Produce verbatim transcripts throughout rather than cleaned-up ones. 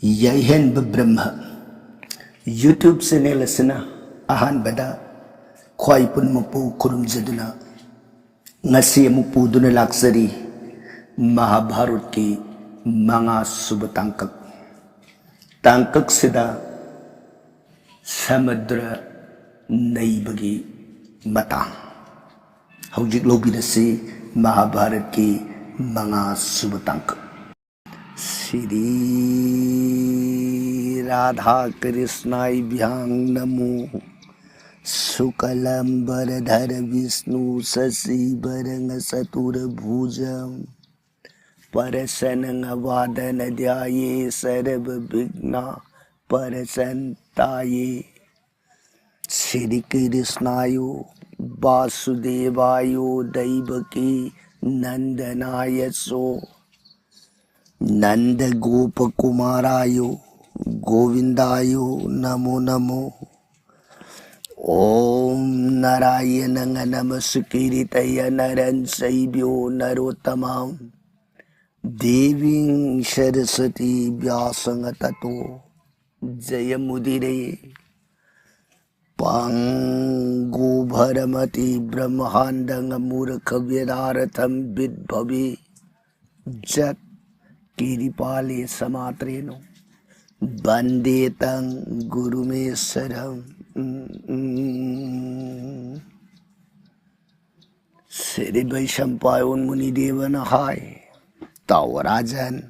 ꯌꯥꯏꯍꯟꯕ ꯕ꯭ꯔꯍ꯭ꯃ YouTube channel ꯑꯁꯤꯅ ꯑꯍꯥꯟꯕꯗ ꯈ꯭ꯋꯥꯏ ꯄꯨꯝꯅꯃꯛꯄꯨ ꯈꯨꯔꯨꯝꯖꯗꯨꯅ, ꯉꯁꯤ ꯑꯃꯨꯛ ꯄꯨꯗꯨꯅ ꯂꯥꯛꯆꯔꯤ ꯃꯍꯥꯚꯥꯔꯠꯀꯤ ꯃꯉꯥ ꯁꯨꯕ ꯇꯥꯡꯀꯛ꯫ ꯇꯥꯡꯀꯛꯁꯤꯗ ꯁꯃꯨꯗ꯭ꯔ ꯅꯩꯕꯒꯤ ꯃꯇꯥꯡ꯫ ꯍꯧꯖꯤꯛ ꯂꯧꯕꯤꯔꯁꯤ ꯃꯍꯥꯚꯥꯔꯠꯀꯤ ꯃꯉꯥ ꯁꯨꯕ ꯇꯥꯡꯀꯛ꯫ ꯁ꯭ꯔꯤ ꯔꯥꯙꯥ ꯀ꯭ꯔꯤꯁ꯭ꯅꯥꯏ ꯚ꯭ꯌꯥꯡ ꯅꯃꯣ꯫ ꯁꯨꯀꯂꯝ ꯕꯔꯙꯔ ꯕꯤꯁ꯭ꯅꯨ ꯁꯁꯤ ꯕꯔꯪ ꯆꯇꯨꯔ ꯚꯨꯖꯝ ꯄꯔꯁꯅ ꯋꯥꯗꯅ ꯙ꯭ꯌꯥꯌꯦ ꯁꯔꯕ ꯕꯤꯘ꯭ꯅ ꯄꯔꯁꯟ ꯇꯥꯌꯦ꯫ ꯁ꯭ꯔꯤ ꯀ꯭ꯔꯤꯁ꯭ꯅꯥꯌꯣ ꯕꯥꯁꯨꯗꯦꯕꯥꯌꯣ ꯗꯩꯕꯀꯤ ꯅꯟꯗꯅꯥꯌ ꯆꯣ ꯅꯟꯗ ꯒꯣꯄ ꯀꯨꯃꯥꯔꯥꯌꯣ ꯒꯣꯕꯤꯟꯗꯥꯌꯣ ꯅꯃꯣ ꯅꯃꯣ꯫ ॐ नारायणं नमस्कृत्य नरं चैव नरोत्तमम्। देवीं सरस्वती व्यासं ततो जयमुदीरये। पङ्गुभ्रमति ब्रह्माण्डं मूर्खव्यदार्थं विद्भवे जत् कृपाले समात्रेणो वन्दे तं गुरुमीश्वरम्। श्री वैशम्पायन मुनिदेवन हाय। ताओ राजन,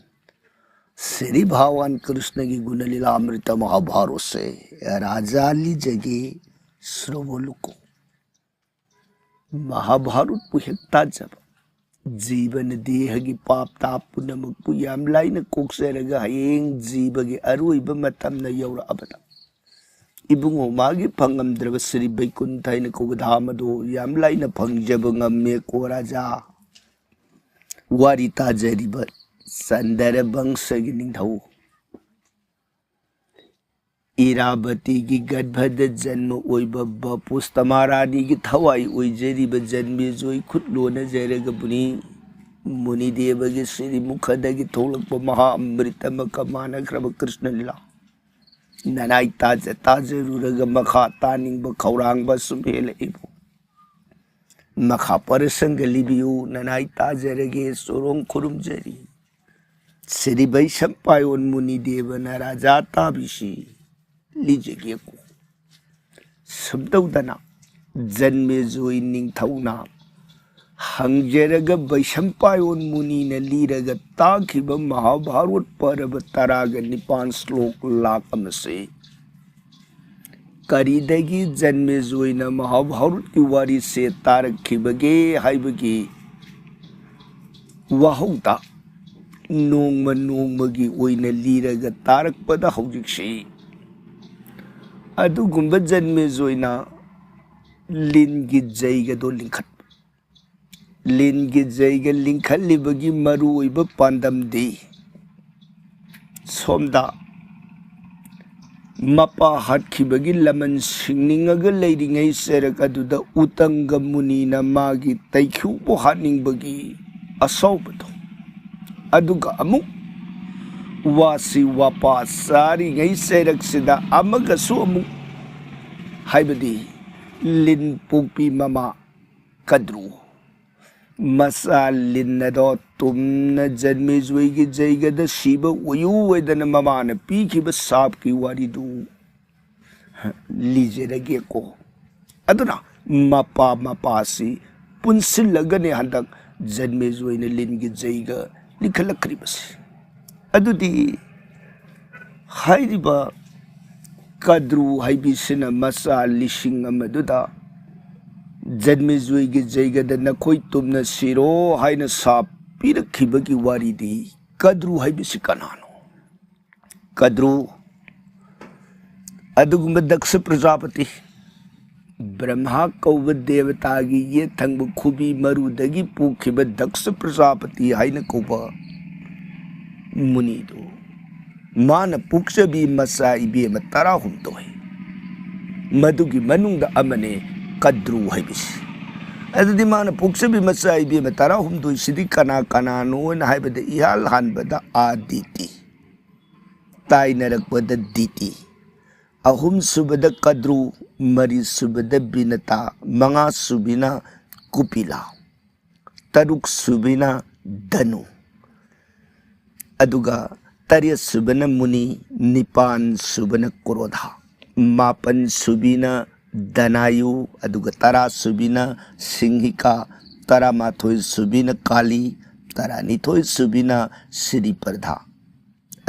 श्री भगवान कृष्ण की गुणलीला अमृत महाभारत से राजा लीजिए, श्रवण को। ꯃꯍꯥꯚꯥꯔꯠꯄꯨ ꯍꯦꯛ ꯇꯥꯖꯕ, ꯖꯤꯕꯅ ꯗꯦꯍꯒꯤ ꯄꯥꯞ ꯇꯥꯞ ꯄꯨꯝꯅꯃꯛꯄꯨ ꯌꯥꯝ ꯂꯥꯏꯅ ꯀꯣꯛꯆꯔꯒ ꯍꯌꯦꯡ ꯖꯤꯕꯒꯤ ꯑꯔꯣꯏꯕ ꯃꯇꯝꯅ ꯌꯧꯔꯛꯑꯕꯗ, ꯏꯕꯨꯡꯉꯣ ꯃꯥꯒꯤ ꯐꯪꯉꯝꯗ꯭ꯔꯕ ꯁ꯭ꯔꯤ ꯕꯩꯀꯨꯟꯊ ꯍꯥꯏꯅ ꯀꯧꯕ ꯙꯥꯝ ꯑꯗꯨ ꯌꯥꯝ ꯂꯥꯏꯅ ꯐꯪꯖꯕ ꯉꯝꯃꯦꯀꯣ ꯔꯥꯖꯥ꯫ ꯋꯥꯔꯤ ꯇꯥꯖꯔꯤꯕ ꯆꯟꯗꯔ ꯕꯪꯁꯒꯤ ꯅꯤꯡꯊꯧ ꯏꯔꯥꯕꯇꯤꯒꯤ ꯒꯔꯚꯗ ꯖꯟꯃ ꯑꯣꯏꯕ ꯕꯄꯨꯁꯇꯃꯥ ꯔꯥꯅꯤꯒꯤ ꯊꯋꯥꯏ ꯑꯣꯏꯖꯔꯤꯕ ꯖꯟꯃꯦꯖꯣꯏ ꯈꯨꯠ ꯂꯣꯟꯅꯖꯔꯒꯕꯨꯅꯤ꯫ ꯃꯨꯅꯤꯗꯦꯕꯒꯤ ꯁꯤꯔꯤ ꯃꯨꯈꯗꯒꯤ ꯊꯣꯛꯂꯛꯄ ꯃꯍꯥ ꯑꯃ꯭ꯔꯤꯇ ꯑꯃꯒ ꯃꯥꯟꯅꯈ꯭ꯔꯕ ꯀ꯭ꯔꯤꯁꯅ ꯂꯤꯂꯥ꯫ ꯅꯅꯥꯏ ꯇꯥꯖ ꯇꯥꯖꯔꯨꯔꯒ ꯃꯈꯥ ꯇꯥꯅꯤꯡꯕ ꯈꯧꯔꯥꯡꯕ ꯁꯨꯝ ꯍꯦꯜꯂꯛꯏꯕꯨ꯫ ꯃꯈꯥ ꯄꯔꯁꯪꯒ ꯂꯤꯕꯤꯌꯨ, ꯅꯅꯥꯏ ꯇꯥꯖꯔꯒꯦ, ꯆꯣꯔꯣꯡ ꯈꯨꯔꯨꯝꯖꯔꯤ꯫ ꯁꯤꯔꯤ ꯕꯩꯁꯝꯄꯥꯌꯣꯟ ꯃꯨꯅꯤꯗꯦꯕꯅ ꯔꯥꯖꯥ ꯇꯥꯕꯤꯁꯤ ꯂꯤꯖꯒꯦꯀꯣ꯫ ꯁꯨꯝꯇꯧꯗꯅ ꯖꯟꯃꯦꯖꯣꯏ ꯅꯤꯡꯊꯧꯅ ꯍꯪꯖꯔꯒ ꯕꯩꯁꯝꯄꯥꯌꯣꯟ ꯃꯨꯅꯤꯅ ꯂꯤꯔꯒ ꯇꯥꯈꯤꯕ ꯃꯍꯥꯚꯥꯔꯠ ꯄꯔꯕ ꯇꯔꯥꯒ ꯅꯤꯄꯥꯟ ꯁ꯭ꯂꯣꯛ ꯂꯥꯛ ꯑꯃꯁꯦ ꯀꯔꯤꯗꯒꯤ ꯖꯟꯃꯦꯖꯣꯏꯅ ꯃꯍꯥꯚꯥꯔꯠꯀꯤ ꯋꯥꯔꯤꯁꯦ ꯇꯥꯔꯛꯈꯤꯕꯒꯦ ꯍꯥꯏꯕꯒꯤ ꯋꯥꯍꯧꯗ ꯅꯣꯡꯃ ꯅꯣꯡꯃꯒꯤ ꯑꯣꯏꯅ ꯂꯤꯔꯒ ꯇꯥꯔꯛꯄꯗ ꯍꯧꯖꯤꯛꯁꯤ ꯑꯗꯨꯒꯨꯝꯕ ꯖꯟꯃꯦꯖꯣꯏꯅ ꯂꯤꯟꯒꯤ ꯖꯩꯒꯗꯣ ꯂꯤꯡꯈꯠꯄ꯫ ꯂꯤꯟꯒꯤ ꯖꯩꯒ ꯂꯤꯡꯈꯠꯂꯤꯕꯒꯤ ꯃꯔꯨꯑꯣꯏꯕ ꯄꯥꯟꯗꯝꯗꯤ ꯁꯣꯝꯗ ꯃꯄꯥ ꯍꯥꯠꯈꯤꯕꯒꯤ ꯂꯃꯟ ꯁꯤꯡꯅꯤꯡꯉꯒ ꯂꯩꯔꯤꯉꯩ ꯆꯩꯔꯛ ꯑꯗꯨꯗ ꯎꯇꯪꯒ ꯃꯨꯅꯤꯅ ꯃꯥꯒꯤ ꯇꯩꯈ꯭ꯌꯨꯕꯨ ꯍꯥꯠꯅꯤꯡꯕꯒꯤ ꯑꯁꯥꯎꯕꯗꯣ, ꯑꯗꯨꯒ ꯑꯃꯨꯛ ꯋꯥꯁꯤ ꯋꯥꯄꯥ ꯆꯥꯔꯤꯉꯩ ꯆꯩꯔꯛꯁꯤꯗ ꯑꯃꯒꯁꯨ ꯑꯃꯨꯛ, ꯍꯥꯏꯕꯗꯤ ꯂꯤꯟ ꯄꯣꯛꯄꯤ ꯃꯃꯥ ꯀꯗ꯭ꯔꯨ ꯃꯆꯥ ꯂꯤꯟ ꯑꯗꯣ ꯇꯨꯝꯅ ꯖꯟꯃꯦꯖꯣꯏꯒꯤ ꯖꯩꯒꯗ ꯁꯤꯕ ꯑꯣꯏꯌꯨ ꯍꯥꯏꯗꯅ ꯃꯃꯥꯅ ꯄꯤꯈꯤꯕ ꯁꯥꯞꯀꯤ ꯋꯥꯔꯤꯗꯨ ꯂꯤꯖꯔꯒꯦꯀꯣ꯫ ꯑꯗꯨꯅ ꯃꯄꯥ ꯃꯄꯥꯁꯤ ꯄꯨꯟꯁꯤꯜꯂꯒꯅꯦ ꯍꯟꯗꯛ ꯖꯟꯃꯦꯖꯣꯏꯅ ꯂꯤꯟꯒꯤ ꯖꯩꯒ ꯂꯤꯡꯈꯠꯂꯛꯈ꯭ꯔꯤꯕꯁꯤ꯫ ꯑꯗꯨꯗꯤ ꯍꯥꯏꯔꯤꯕ ꯀꯗ꯭ꯔꯨ ꯍꯥꯏꯕꯤꯁꯤꯅ ꯃꯆꯥ ꯂꯤꯁꯤꯡ ꯑꯃꯗꯨꯗ ꯖꯟꯃꯦꯖꯣꯏꯒꯤ ꯖꯩꯒꯗ ꯅꯈꯣꯏ ꯇꯨꯝꯅ ꯁꯤꯔꯣ ꯍꯥꯏꯅ ꯁꯥꯞ ꯄꯤꯔꯛꯈꯤꯕꯒꯤ ꯋꯥꯔꯤꯗꯤ ꯀꯗ꯭ꯔꯨ ꯍꯥꯏꯕꯁꯤ ꯀꯅꯥꯅꯣ? ꯀꯗ꯭ꯔꯨ ꯑꯗꯨꯒꯨꯝꯕ ꯗꯛꯁ ꯄ꯭ꯔꯖꯥꯄꯇꯤ, ꯕ꯭ꯔꯍ꯭ꯃꯥ ꯀꯧꯕ ꯗꯦꯕꯇꯥꯒꯤ ꯌꯦꯠ ꯊꯪꯕ ꯈꯨꯕꯤ ꯃꯔꯨꯗꯒꯤ ꯄꯣꯛꯈꯤꯕ ꯗꯛꯁ ꯄ꯭ꯔꯖꯥꯄꯇꯤ ꯍꯥꯏꯅ ꯀꯧꯕ ꯃꯨꯅꯤꯗꯨ, ꯃꯥꯅ ꯄꯣꯛꯆꯕꯤ ꯃꯆꯥ ꯏꯕꯦꯝꯃ ꯇꯔꯥꯍꯨꯝꯗꯣꯏ, ꯃꯗꯨꯒꯤ ꯃꯅꯨꯡꯗ ꯑꯃꯅꯦ ꯀꯗ꯭ꯔꯨ ꯍꯥꯏꯕꯁꯤ꯫ ꯑꯗꯨꯗꯤ ꯃꯥꯅ ꯄꯣꯛꯆꯕꯤ ꯃꯆꯥ ꯏꯕꯦꯝꯃ ꯇꯔꯥꯍꯨꯝꯗꯣꯏꯁꯤꯗꯤ ꯀꯅꯥ ꯀꯅꯥꯅꯣꯅ ꯍꯥꯏꯕꯗ, ꯏꯍꯥꯟ ꯍꯥꯟꯕꯗ ꯑꯥꯗꯤꯇꯤ, ꯇꯥꯏꯅꯔꯛꯄꯗ ꯗꯤꯇꯤ, ꯑꯍꯨꯝꯁꯨꯕꯗ ꯀꯗ꯭ꯔꯨ, ꯃꯔꯤꯁꯨꯕꯗ ꯕꯤꯅꯇꯥ, ꯃꯉꯥꯁꯨꯕꯤꯅ ꯀꯨꯄꯤꯂꯥ, ꯇꯔꯨꯛꯁꯨꯕꯤꯅ ꯙꯅꯨ, ꯑꯗꯨꯒ ꯇꯔꯦꯠꯁꯨꯕꯅ ꯃꯨꯅꯤ, ꯅꯤꯄꯥꯟꯁꯨꯕꯅ ꯀ꯭ꯔꯣꯙ, ꯃꯥꯄꯟꯁꯨꯕꯤꯅ ꯙꯅꯥꯌꯨ, ꯑꯗꯨꯒ ꯇꯔꯥꯁꯨꯕꯤꯅ ꯁꯤꯡꯍꯤꯀꯥ, ꯇꯔꯥꯃꯥꯊꯣꯏꯁꯨꯕꯤꯅ ꯀꯥꯂꯤ, ꯇꯔꯥꯅꯤꯊꯣꯏꯁꯨꯕꯤꯅ ꯁꯤꯔꯤꯄ꯭ꯔꯙꯥ,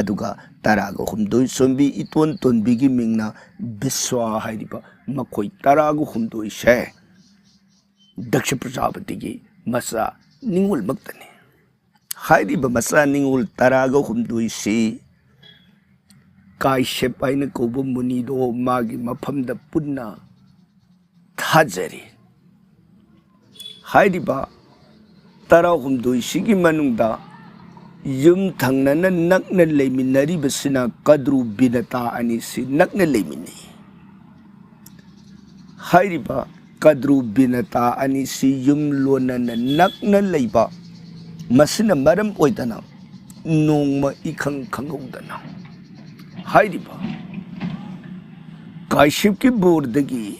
ꯑꯗꯨꯒ ꯇꯔꯥꯒ ꯍꯨꯝꯗꯣꯏ ꯁꯣꯝꯕꯤ ꯏꯇꯣꯟ ꯇꯣꯟꯕꯤꯒꯤ ꯃꯤꯡꯅ ꯕꯤꯁ꯭ꯋꯥ ꯍꯥꯏꯔꯤꯕ ꯃꯈꯣꯏ ꯇꯔꯥꯒ ꯍꯨꯝꯗꯣꯏꯁꯦ ꯗꯛꯁ ꯄ꯭ꯔꯖꯥꯄꯇꯤꯒꯤ ꯃꯆꯥ ꯅꯤꯉꯣꯜꯃꯛꯇꯅꯤ꯫ ꯍꯥꯏꯔꯤꯕ ꯃꯆꯥ ꯅꯤꯉꯣꯜ ꯇꯔꯥꯒ ꯍꯨꯝꯗꯣꯏꯁꯤ ꯀꯥꯏꯁꯦꯞ ꯍꯥꯏꯅ ꯀꯧꯕ ꯃꯨꯅꯤꯗꯣ ꯃꯥꯒꯤ ꯃꯐꯝꯗ ꯄꯨꯟꯅ ꯊꯥꯖꯔꯤ꯫ ꯍꯥꯏꯔꯤꯕ ꯇꯔꯥꯍꯨꯝꯗꯣꯏꯁꯤꯒꯤ ꯃꯅꯨꯡꯗ ꯌꯨꯝ ꯊꯪꯅꯅ ꯅꯛꯅ ꯂꯩꯃꯤꯟꯅꯔꯤꯕꯁꯤꯅ ꯀꯗ꯭ꯔꯨ ꯕꯤꯅꯇꯥ ꯑꯅꯤꯁꯤ ꯅꯛꯅ ꯂꯩꯃꯤꯟꯅꯩ꯫ ꯍꯥꯏꯔꯤꯕ ꯀꯗ꯭ꯔꯨ ꯕꯤꯅꯇꯥ ꯑꯅꯤꯁꯤ ꯌꯨꯝ ꯂꯣꯟꯅꯅ ꯅꯛꯅ ꯂꯩꯕ, ꯃꯁꯤꯅ ꯃꯔꯝ ꯑꯣꯏꯗꯅ ꯅꯣꯡꯃ ꯏꯈꯪ ꯈꯪꯍꯧꯗꯅ ꯍꯥꯏꯔꯤꯕ ꯀꯥꯏꯁꯤꯞꯀꯤ ꯕꯣꯔꯗꯒꯤ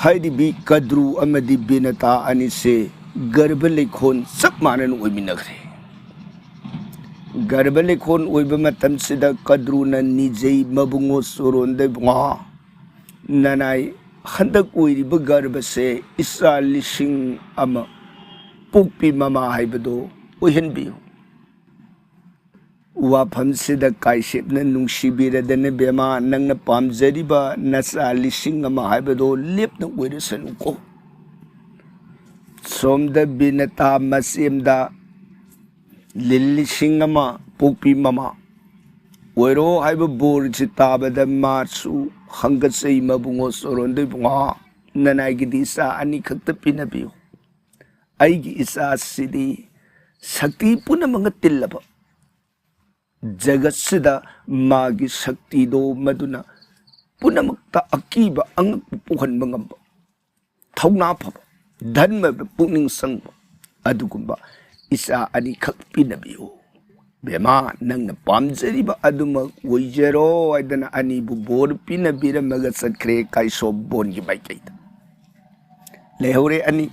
ꯍꯥꯏꯔꯤꯕꯤ ꯀꯗ꯭ꯔꯨ ꯑꯃꯗꯤ ꯕꯤꯅꯇꯥ ꯑꯅꯤꯁꯦ ꯒꯔꯚ ꯂꯩꯈꯣꯟ ꯆꯞ ꯃꯥꯟꯅꯅ ꯑꯣꯏꯃꯤꯟꯅꯈ꯭ꯔꯦ꯫ ꯒꯔꯚ ꯂꯩꯈꯣꯟ ꯑꯣꯏꯕ ꯃꯇꯝꯁꯤꯗ ꯀꯗ꯭ꯔꯨꯅ ꯅꯤꯖꯩ, "ꯃꯕꯨꯡꯉꯣ ꯆꯣꯔꯣꯟꯗ ꯏꯕꯨꯡꯉꯣ, ꯅꯅꯥꯏ ꯍꯟꯗꯛ ꯑꯣꯏꯔꯤꯕ ꯒꯔꯚꯁꯦ ꯏꯆꯥ ꯂꯤꯁꯤꯡ ꯑꯃ ꯄꯣꯛꯄꯤ ꯃꯃꯥ ꯍꯥꯏꯕꯗꯣ ꯑꯣꯏꯍꯟꯕꯤꯌꯨ"꯫ ꯋꯥꯐꯝꯁꯤꯗ ꯀꯥꯏꯁꯦꯞꯅ, "ꯅꯨꯡꯁꯤꯕꯤꯔꯗꯅ ꯕꯦꯃꯥ, ꯅꯪꯅ ꯄꯥꯝꯖꯔꯤꯕ ꯅꯆꯥ ꯂꯤꯁꯤꯡ ꯑꯃ ꯍꯥꯏꯕꯗꯣ ꯂꯦꯞꯅ ꯑꯣꯏꯔꯁꯅꯨꯀꯣ"꯫ ꯁꯣꯝꯗ ꯕꯤꯅꯇꯥ ꯃꯆꯦꯝꯗ ꯂꯤꯟ ꯂꯤꯁꯤꯡ ꯑꯃ ꯄꯣꯛꯄꯤ ꯃꯃꯥ ꯑꯣꯏꯔꯣ ꯍꯥꯏꯕ ꯕꯣꯔꯁꯤ ꯇꯥꯕꯗ ꯃꯥꯁꯨ ꯍꯪꯒꯠꯆꯩ, "ꯃꯕꯨꯡꯉꯣ ꯆꯣꯔꯣꯟꯗ ꯏꯕꯨꯡꯉꯣ, ꯅꯅꯥꯏꯒꯤꯗꯤ ꯏꯆꯥ ꯑꯅꯤꯈꯛꯇ ꯄꯤꯅꯕꯤꯌꯨ꯫ ꯑꯩꯒꯤ ꯏꯆꯥꯁꯤꯗꯤ ꯁꯛꯇꯤ ꯄꯨꯝꯅꯃꯛꯅ ꯇꯤꯜꯂꯕ ꯖꯒꯠꯁꯤꯗ ꯃꯥꯒꯤ ꯁꯛꯇꯤꯗꯣ ꯃꯗꯨꯅ ꯄꯨꯝꯅꯃꯛꯇ ꯑꯀꯤꯕ ꯑꯉꯛꯄ ꯄꯣꯛꯍꯟꯕ ꯉꯝꯕ, ꯊꯧꯅꯥ ꯐꯕ, ꯙꯔꯃꯗ ꯄꯨꯛꯅꯤꯡ ꯆꯪꯕ ꯑꯗꯨꯒꯨꯝꯕ ꯏꯆꯥ ꯑꯅꯤꯈꯛ ꯄꯤꯅꯕꯤꯌꯨ꯫ ꯕꯦꯃꯥ, ꯅꯪꯅ ꯄꯥꯝꯖꯔꯤꯕ ꯑꯗꯨꯃꯛ ꯑꯣꯏꯖꯔꯣ ꯍꯥꯏꯗꯅ ꯑꯅꯤꯕꯨ ꯕꯣꯔ ꯄꯤꯅꯕꯤꯔꯝꯃꯒ ꯆꯠꯈ꯭ꯔꯦ ꯀꯥꯏꯁꯣꯝꯕꯣꯟꯒꯤ ꯃꯥꯏꯀꯩꯗ꯫ ꯂꯩꯍꯧꯔꯦ ꯑꯅꯤ꯫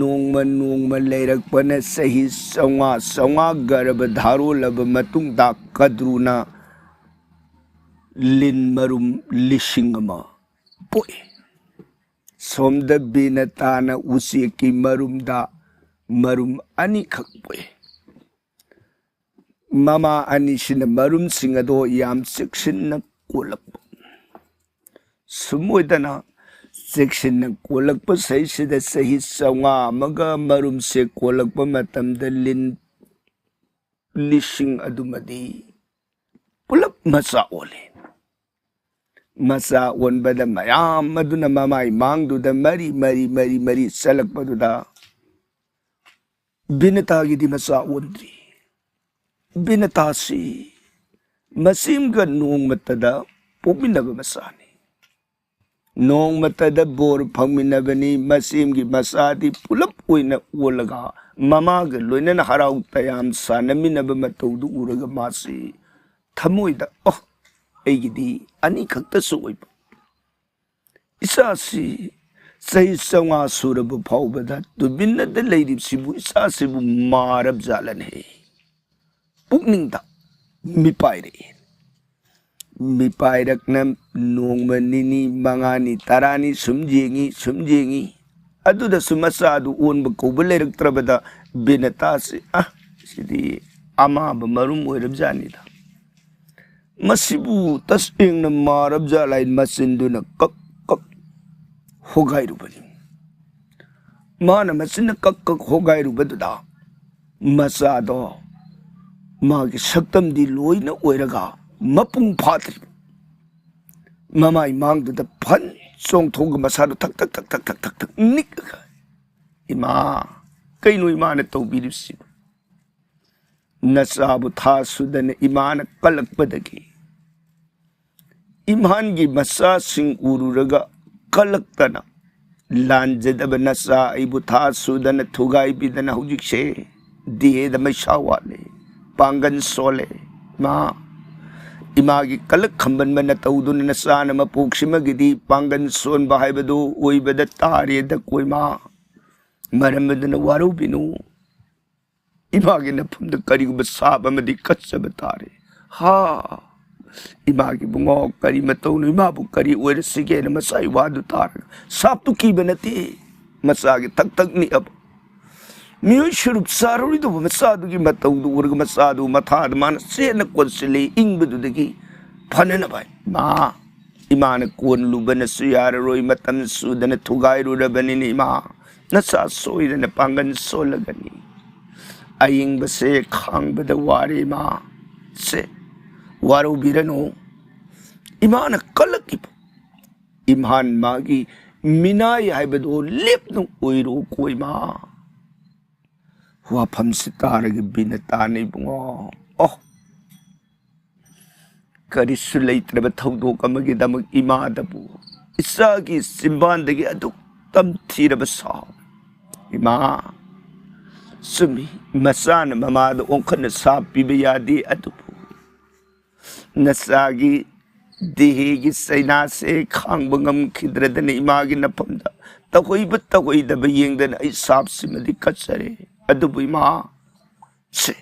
ꯅꯣꯡꯃ ꯅꯣꯡꯃ ꯂꯩꯔꯛꯄꯅ ꯆꯍꯤ ꯆꯥꯝꯃꯉꯥ, ꯆꯥꯝꯃꯉꯥ ꯒꯔꯚ ꯙꯥꯔꯣꯜꯂꯕ ꯃꯇꯨꯡꯗ ꯀꯗ꯭ꯔꯨꯅ ꯂꯤꯟ ꯃꯔꯨꯝ ꯂꯤꯁꯤꯡ ꯑꯃ ꯄꯣꯛꯏ꯫ ꯁꯣꯝꯗ ꯕꯤꯅꯇꯥꯅ ꯎꯆꯦꯛꯀꯤ ꯃꯔꯨꯝꯗ ꯃꯔꯨꯝ ꯑꯅꯤꯈꯛ ꯄꯣꯛꯏ꯫ ꯃꯃꯥ ꯑꯅꯤꯁꯤꯅ ꯃꯔꯨꯝꯁꯤꯡ ꯑꯗꯣ ꯌꯥꯝ ꯆꯦꯛꯁꯤꯟꯅ ꯀꯣꯜꯂꯛꯄ꯫ ꯁꯨꯝ ꯑꯣꯏꯗꯅ ꯆꯦꯛꯁꯤꯟꯅ ꯀꯣꯜꯂꯛꯄ ꯁꯩꯁꯤꯗ ꯆꯍꯤ ꯆꯥꯝꯃꯉꯥ ꯑꯃꯒ ꯃꯔꯨꯝꯁꯦ ꯀꯣꯜꯂꯛꯄ ꯃꯇꯝꯗ ꯂꯤꯟ ꯂꯤꯁꯤꯡ ꯑꯗꯨꯃꯗꯤ ꯄꯨꯂꯞ ꯃꯆꯥ ꯑꯣꯜꯂꯤ꯫ ꯃꯆꯥ ꯑꯣꯟꯕꯗ ꯃꯌꯥꯝ ꯑꯗꯨꯅ ꯃꯃꯥꯏ ꯃꯥꯡꯗꯨꯗ ꯃꯔꯤ ꯃꯔꯤ ꯃꯔꯤ ꯃꯔꯤ ꯆꯠꯂꯛꯄꯗꯨꯗ ꯕꯤꯅꯇꯥꯒꯤꯗꯤ ꯃꯆꯥ ꯑꯣꯟꯗ꯭ꯔꯤ꯫ ꯕꯤꯅꯇꯥꯁꯤ ꯃꯆꯦꯝꯒ ꯅꯣꯡꯃꯇꯗ ꯄꯣꯛꯃꯤꯟꯅꯕ ꯃꯆꯥꯅꯤ꯫ ꯅꯣꯡꯃꯇꯗ ꯕꯣꯔ ꯐꯪꯃꯤꯟꯅꯕꯅꯤ꯫ ꯃꯆꯦꯝꯒꯤ ꯃꯆꯥꯗꯤ ꯄꯨꯂꯞ ꯑꯣꯏꯅ ꯑꯣꯜꯂꯒ ꯃꯃꯥꯒ ꯂꯣꯏꯅꯅ ꯍꯔꯥꯎ ꯇꯌꯥꯝ ꯁꯥꯟꯅꯃꯤꯟꯅꯕ ꯃꯇꯧꯗꯨ ꯎꯔꯒ ꯃꯥꯁꯤ ꯊꯃꯣꯏꯗ, "ꯑꯣ, ꯑꯩꯒꯤꯗꯤ ꯑꯅꯤꯈꯛꯇꯁꯨ ꯑꯣꯏꯕ ꯏꯆꯥꯁꯤ ꯆꯍꯤ ꯆꯥꯝꯃꯉꯥ ꯁꯨꯔꯕ ꯐꯥꯎꯕꯗ ꯇꯨꯃꯤꯟꯅꯗ ꯂꯩꯔꯤꯕꯁꯤꯕꯨ ꯏꯆꯥꯁꯤꯕꯨ ꯃꯥꯔꯕ ꯖꯥꯠꯂꯅꯦ?" ꯄꯨꯛꯅꯤꯡꯗ ꯃꯤꯄꯥꯏꯔꯛꯏ꯫ ꯃꯤꯄꯥꯏꯔꯛꯅ ꯅꯣꯡꯃ ꯅꯤꯅꯤ, ꯃꯉꯥꯅꯤ, ꯇꯔꯥꯅꯤ ꯁꯨꯝ ꯌꯦꯡꯉꯤ, ꯁꯨꯝ ꯌꯦꯡꯉꯤ꯫ ꯑꯗꯨꯗꯁꯨ ꯃꯆꯥꯗꯨ ꯑꯣꯟꯕ ꯀꯧꯕ ꯂꯩꯔꯛꯇ꯭ꯔꯕꯗ ꯕꯤꯅꯇꯥꯁꯤ, "ꯑ, ꯁꯤꯗꯤ ꯑꯃꯥꯕ ꯃꯔꯨꯝ ꯑꯣꯏꯔꯕꯖꯥꯠꯅꯤꯗ꯫ ꯃꯁꯤꯕꯨ ꯇꯁꯦꯡꯅ ꯃꯥꯔꯕ ꯖꯥꯠꯂꯥꯏ?" ꯃꯆꯤꯟꯗꯨꯅ ꯀꯛ ꯀꯛ ꯍꯣꯒꯥꯏꯔꯨꯕꯅꯤ꯫ ꯃꯥꯅ ꯃꯆꯤꯟꯅ ꯀꯛ ꯀꯛ ꯍꯣꯒꯥꯏꯔꯨꯕꯗꯨꯗ ꯃꯆꯥꯗꯣ ꯃꯥꯒꯤ ꯁꯛꯇꯝꯗꯤ ꯂꯣꯏꯅ ꯑꯣꯏꯔꯒ ꯃꯄꯨꯡ ꯐꯥꯗ꯭ꯔꯤꯕ ꯃꯃꯥꯏ ꯃꯥꯡꯗꯨꯗ ꯐꯟ ꯆꯣꯡꯊꯣꯛꯑꯒ ꯃꯁꯥꯗꯣ ꯊꯛ ꯊꯛ ꯊꯛ ꯊꯛ ꯊꯛ ꯊꯛ ꯊꯛ ꯅꯤꯛꯑꯒ, "ꯏꯃꯥ, ꯀꯩꯅꯣ ꯏꯃꯥꯅ ꯇꯧꯕꯤꯔꯤꯕꯁꯤꯕꯨ?" ꯅꯆꯥꯕꯨ ꯊꯥ ꯁꯨꯗꯅ ꯏꯃꯥꯅ ꯀꯜꯂꯛꯄꯗꯒꯤ ꯏꯝꯐꯥꯜꯒꯤ ꯃꯆꯥꯁꯤꯡ ꯎꯔꯨꯔꯒ ꯀꯜꯂꯛꯇꯅ ꯂꯥꯟꯖꯗꯕ ꯅꯆꯥ ꯑꯩꯕꯨ ꯊꯥ ꯁꯨꯗꯅ ꯊꯨꯒꯥꯏꯕꯤꯗꯅ ꯍꯧꯖꯤꯛꯁꯦ ꯗꯤꯍꯦꯗ ꯃꯩꯁꯥ ꯋꯥꯠꯂꯦ, ꯄꯥꯡꯒꯜ ꯁꯣꯜꯂꯦ꯫ ꯏꯃꯥ, ꯏꯃꯥꯒꯤ ꯀꯂꯛ ꯈꯝꯕꯟꯕ ꯅꯇꯧꯗꯨꯅ ꯅꯆꯥꯅ ꯃꯄꯣꯛꯁꯤꯃꯒꯤꯗꯤ ꯄꯥꯡꯒꯜ ꯁꯣꯟꯕ ꯍꯥꯏꯕꯗꯨ ꯑꯣꯏꯕꯗ ꯇꯥꯔꯦꯗꯀꯣ ꯏꯃꯥ꯫ ꯃꯔꯝ ꯑꯗꯨꯅ ꯋꯥꯔꯧꯕꯤꯅꯨ꯫ ꯏꯃꯥꯒꯤ ꯅꯐꯝꯗ ꯀꯔꯤꯒꯨꯝꯕ ꯁꯥꯞ ꯑꯃꯗꯤ ꯀꯠꯆꯕ ꯇꯥꯔꯦ꯫ ꯍꯥ, ꯏꯃꯥꯒꯤ ꯕꯨꯡꯉꯣ ꯀꯔꯤ ꯃꯇꯧꯅꯣ, ꯏꯃꯥꯕꯨ ꯀꯔꯤ ꯑꯣꯏꯔꯁꯤꯒꯦꯅ ꯃꯆꯥ ꯏꯋꯥꯗꯨ ꯇꯥꯔꯒ ꯁꯥꯞꯇꯨ ꯀꯤꯕ ꯅꯠꯇꯦ, ꯃꯆꯥꯒꯤ ꯊꯛ ꯊꯛ ꯅꯤꯛꯑꯕ ꯃꯤꯑꯣꯏ ꯁꯔꯨꯛ ꯆꯥꯔꯣꯏꯗꯧꯕ ꯃꯆꯥꯗꯨꯒꯤ ꯃꯇꯧꯗꯨ ꯎꯔꯒ ꯃꯆꯥꯗꯨ ꯃꯊꯥꯗ ꯃꯥꯅ ꯆꯦꯠꯅ ꯀꯣꯟꯁꯤꯜꯂꯤ꯫ ꯏꯪꯕꯗꯨꯗꯒꯤ ꯐꯅꯅꯕ ꯏꯃꯥ, ꯏꯃꯥꯅ ꯀꯣꯟꯂꯨꯕꯅꯁꯨ ꯌꯥꯔꯔꯣꯏ, ꯃꯇꯝ ꯁꯨꯗꯅ ꯊꯨꯒꯥꯏꯔꯨꯔꯕꯅꯤꯅ ꯏꯃꯥ, ꯅꯆꯥ ꯁꯣꯏꯗꯅ ꯄꯥꯡꯒꯜ ꯁꯣꯜꯂꯒꯅꯤ꯫ ꯑꯌꯤꯡꯕꯁꯦ ꯈꯥꯡꯕꯗ ꯋꯥꯔꯦ ꯏꯃꯥ꯫ ꯁꯦ, ꯋꯥꯔꯧꯕꯤꯔꯅꯨ꯫ ꯏꯃꯥꯅ ꯀꯜꯂꯛꯏꯕ ꯏꯝꯐꯥꯜ ꯃꯥꯒꯤ ꯃꯤꯅꯥꯏ ꯍꯥꯏꯕꯗꯨ ꯂꯦꯞꯅ ꯑꯣꯏꯔꯣꯀꯣ ꯏꯃꯥ꯫ ꯋꯥꯐꯝꯁꯤ ꯇꯥꯔꯒ ꯕꯤꯅ ꯇꯥꯅ ꯏꯕꯨꯡꯉꯣ꯫ ꯑꯣ, ꯀꯔꯤꯁꯨ ꯂꯩꯇ꯭ꯔꯕ ꯊꯧꯗꯣꯛ ꯑꯃꯒꯤꯗꯃꯛ ꯏꯃꯥꯗꯕꯨ ꯏꯆꯥꯒꯤ ꯆꯤꯝꯕꯥꯟꯗꯒꯤ ꯑꯗꯨꯛ ꯇꯝꯊꯤꯔꯕ ꯁꯥꯎ꯫ ꯏꯃꯥ, ꯆꯨꯝꯃꯤ, ꯃꯆꯥꯅ ꯃꯃꯥꯗ ꯑꯣꯟꯈꯠꯅ ꯁꯥꯞ ꯄꯤꯕ ꯌꯥꯗꯦ, ꯑꯗꯨꯕꯨ ꯅꯆꯥꯒꯤ ꯗꯤꯍꯦꯒꯤ ꯆꯩꯅꯥꯁꯦ ꯈꯥꯡꯕ ꯉꯝꯈꯤꯗ꯭ꯔꯗꯅ ꯏꯃꯥꯒꯤ ꯅꯐꯝꯗ ꯇꯧꯍꯩꯕ ꯇꯧꯍꯩꯗꯕ ꯌꯦꯡꯗꯅ ꯑꯩ ꯁꯥꯞꯁꯤꯃꯗꯤ ꯀꯠꯆꯔꯦ꯫ ꯑꯗꯨꯕꯨ ꯏꯃꯥ, ꯁꯦ,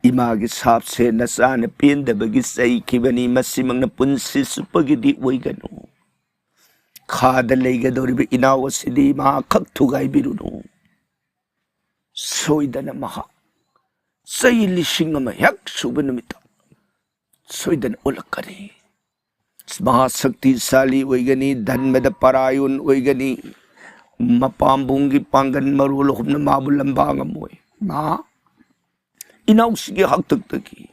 ꯏꯃꯥꯒꯤ ꯁꯥꯞꯁꯦ ꯅꯆꯥꯅ ꯄꯦꯟꯗꯕꯒꯤ ꯆꯩꯈꯤꯕꯅꯤ, ꯃꯁꯤꯃꯛꯅ ꯄꯨꯟꯁꯤ ꯆꯨꯞꯄꯒꯤꯗꯤ ꯑꯣꯏꯒꯅꯨ꯫ ꯈꯥꯗ ꯂꯩꯒꯗꯧꯔꯤꯕ ꯏꯅꯥꯎ ꯑꯁꯤꯗꯤ ꯏꯃꯥ ꯈꯛ ꯊꯨꯒꯥꯏꯕꯤꯔꯨꯅꯨ꯫ ꯁꯣꯏꯗꯅ ꯃꯍꯥꯛ ꯆꯍꯤ ꯂꯤꯁꯤꯡ ꯑꯃ ꯍꯦꯛ ꯁꯨꯕ ꯅꯨꯃꯤꯠꯇ ꯁꯣꯏꯗꯅ ꯑꯣꯜꯂꯛꯀꯅꯤ꯫ ꯃꯍꯥꯁꯛꯇꯤꯁꯥꯂꯤ ꯑꯣꯏꯒꯅꯤ, ꯙꯟꯕꯗ ꯄꯔꯥꯌꯣꯟ ꯑꯣꯏꯒꯅꯤ꯫ ꯃꯄꯥꯝꯕꯣꯝꯒꯤ ꯄꯥꯡꯒꯜ ꯃꯔꯣꯜ ꯑꯍꯨꯝꯅ ꯃꯥꯕꯨ ꯂꯝꯕꯥ ꯉꯝꯃꯣꯏ꯫ ꯃꯥ ꯏꯅꯥꯎꯁꯤꯒꯤ ꯍꯥꯛꯇꯛꯇꯒꯤ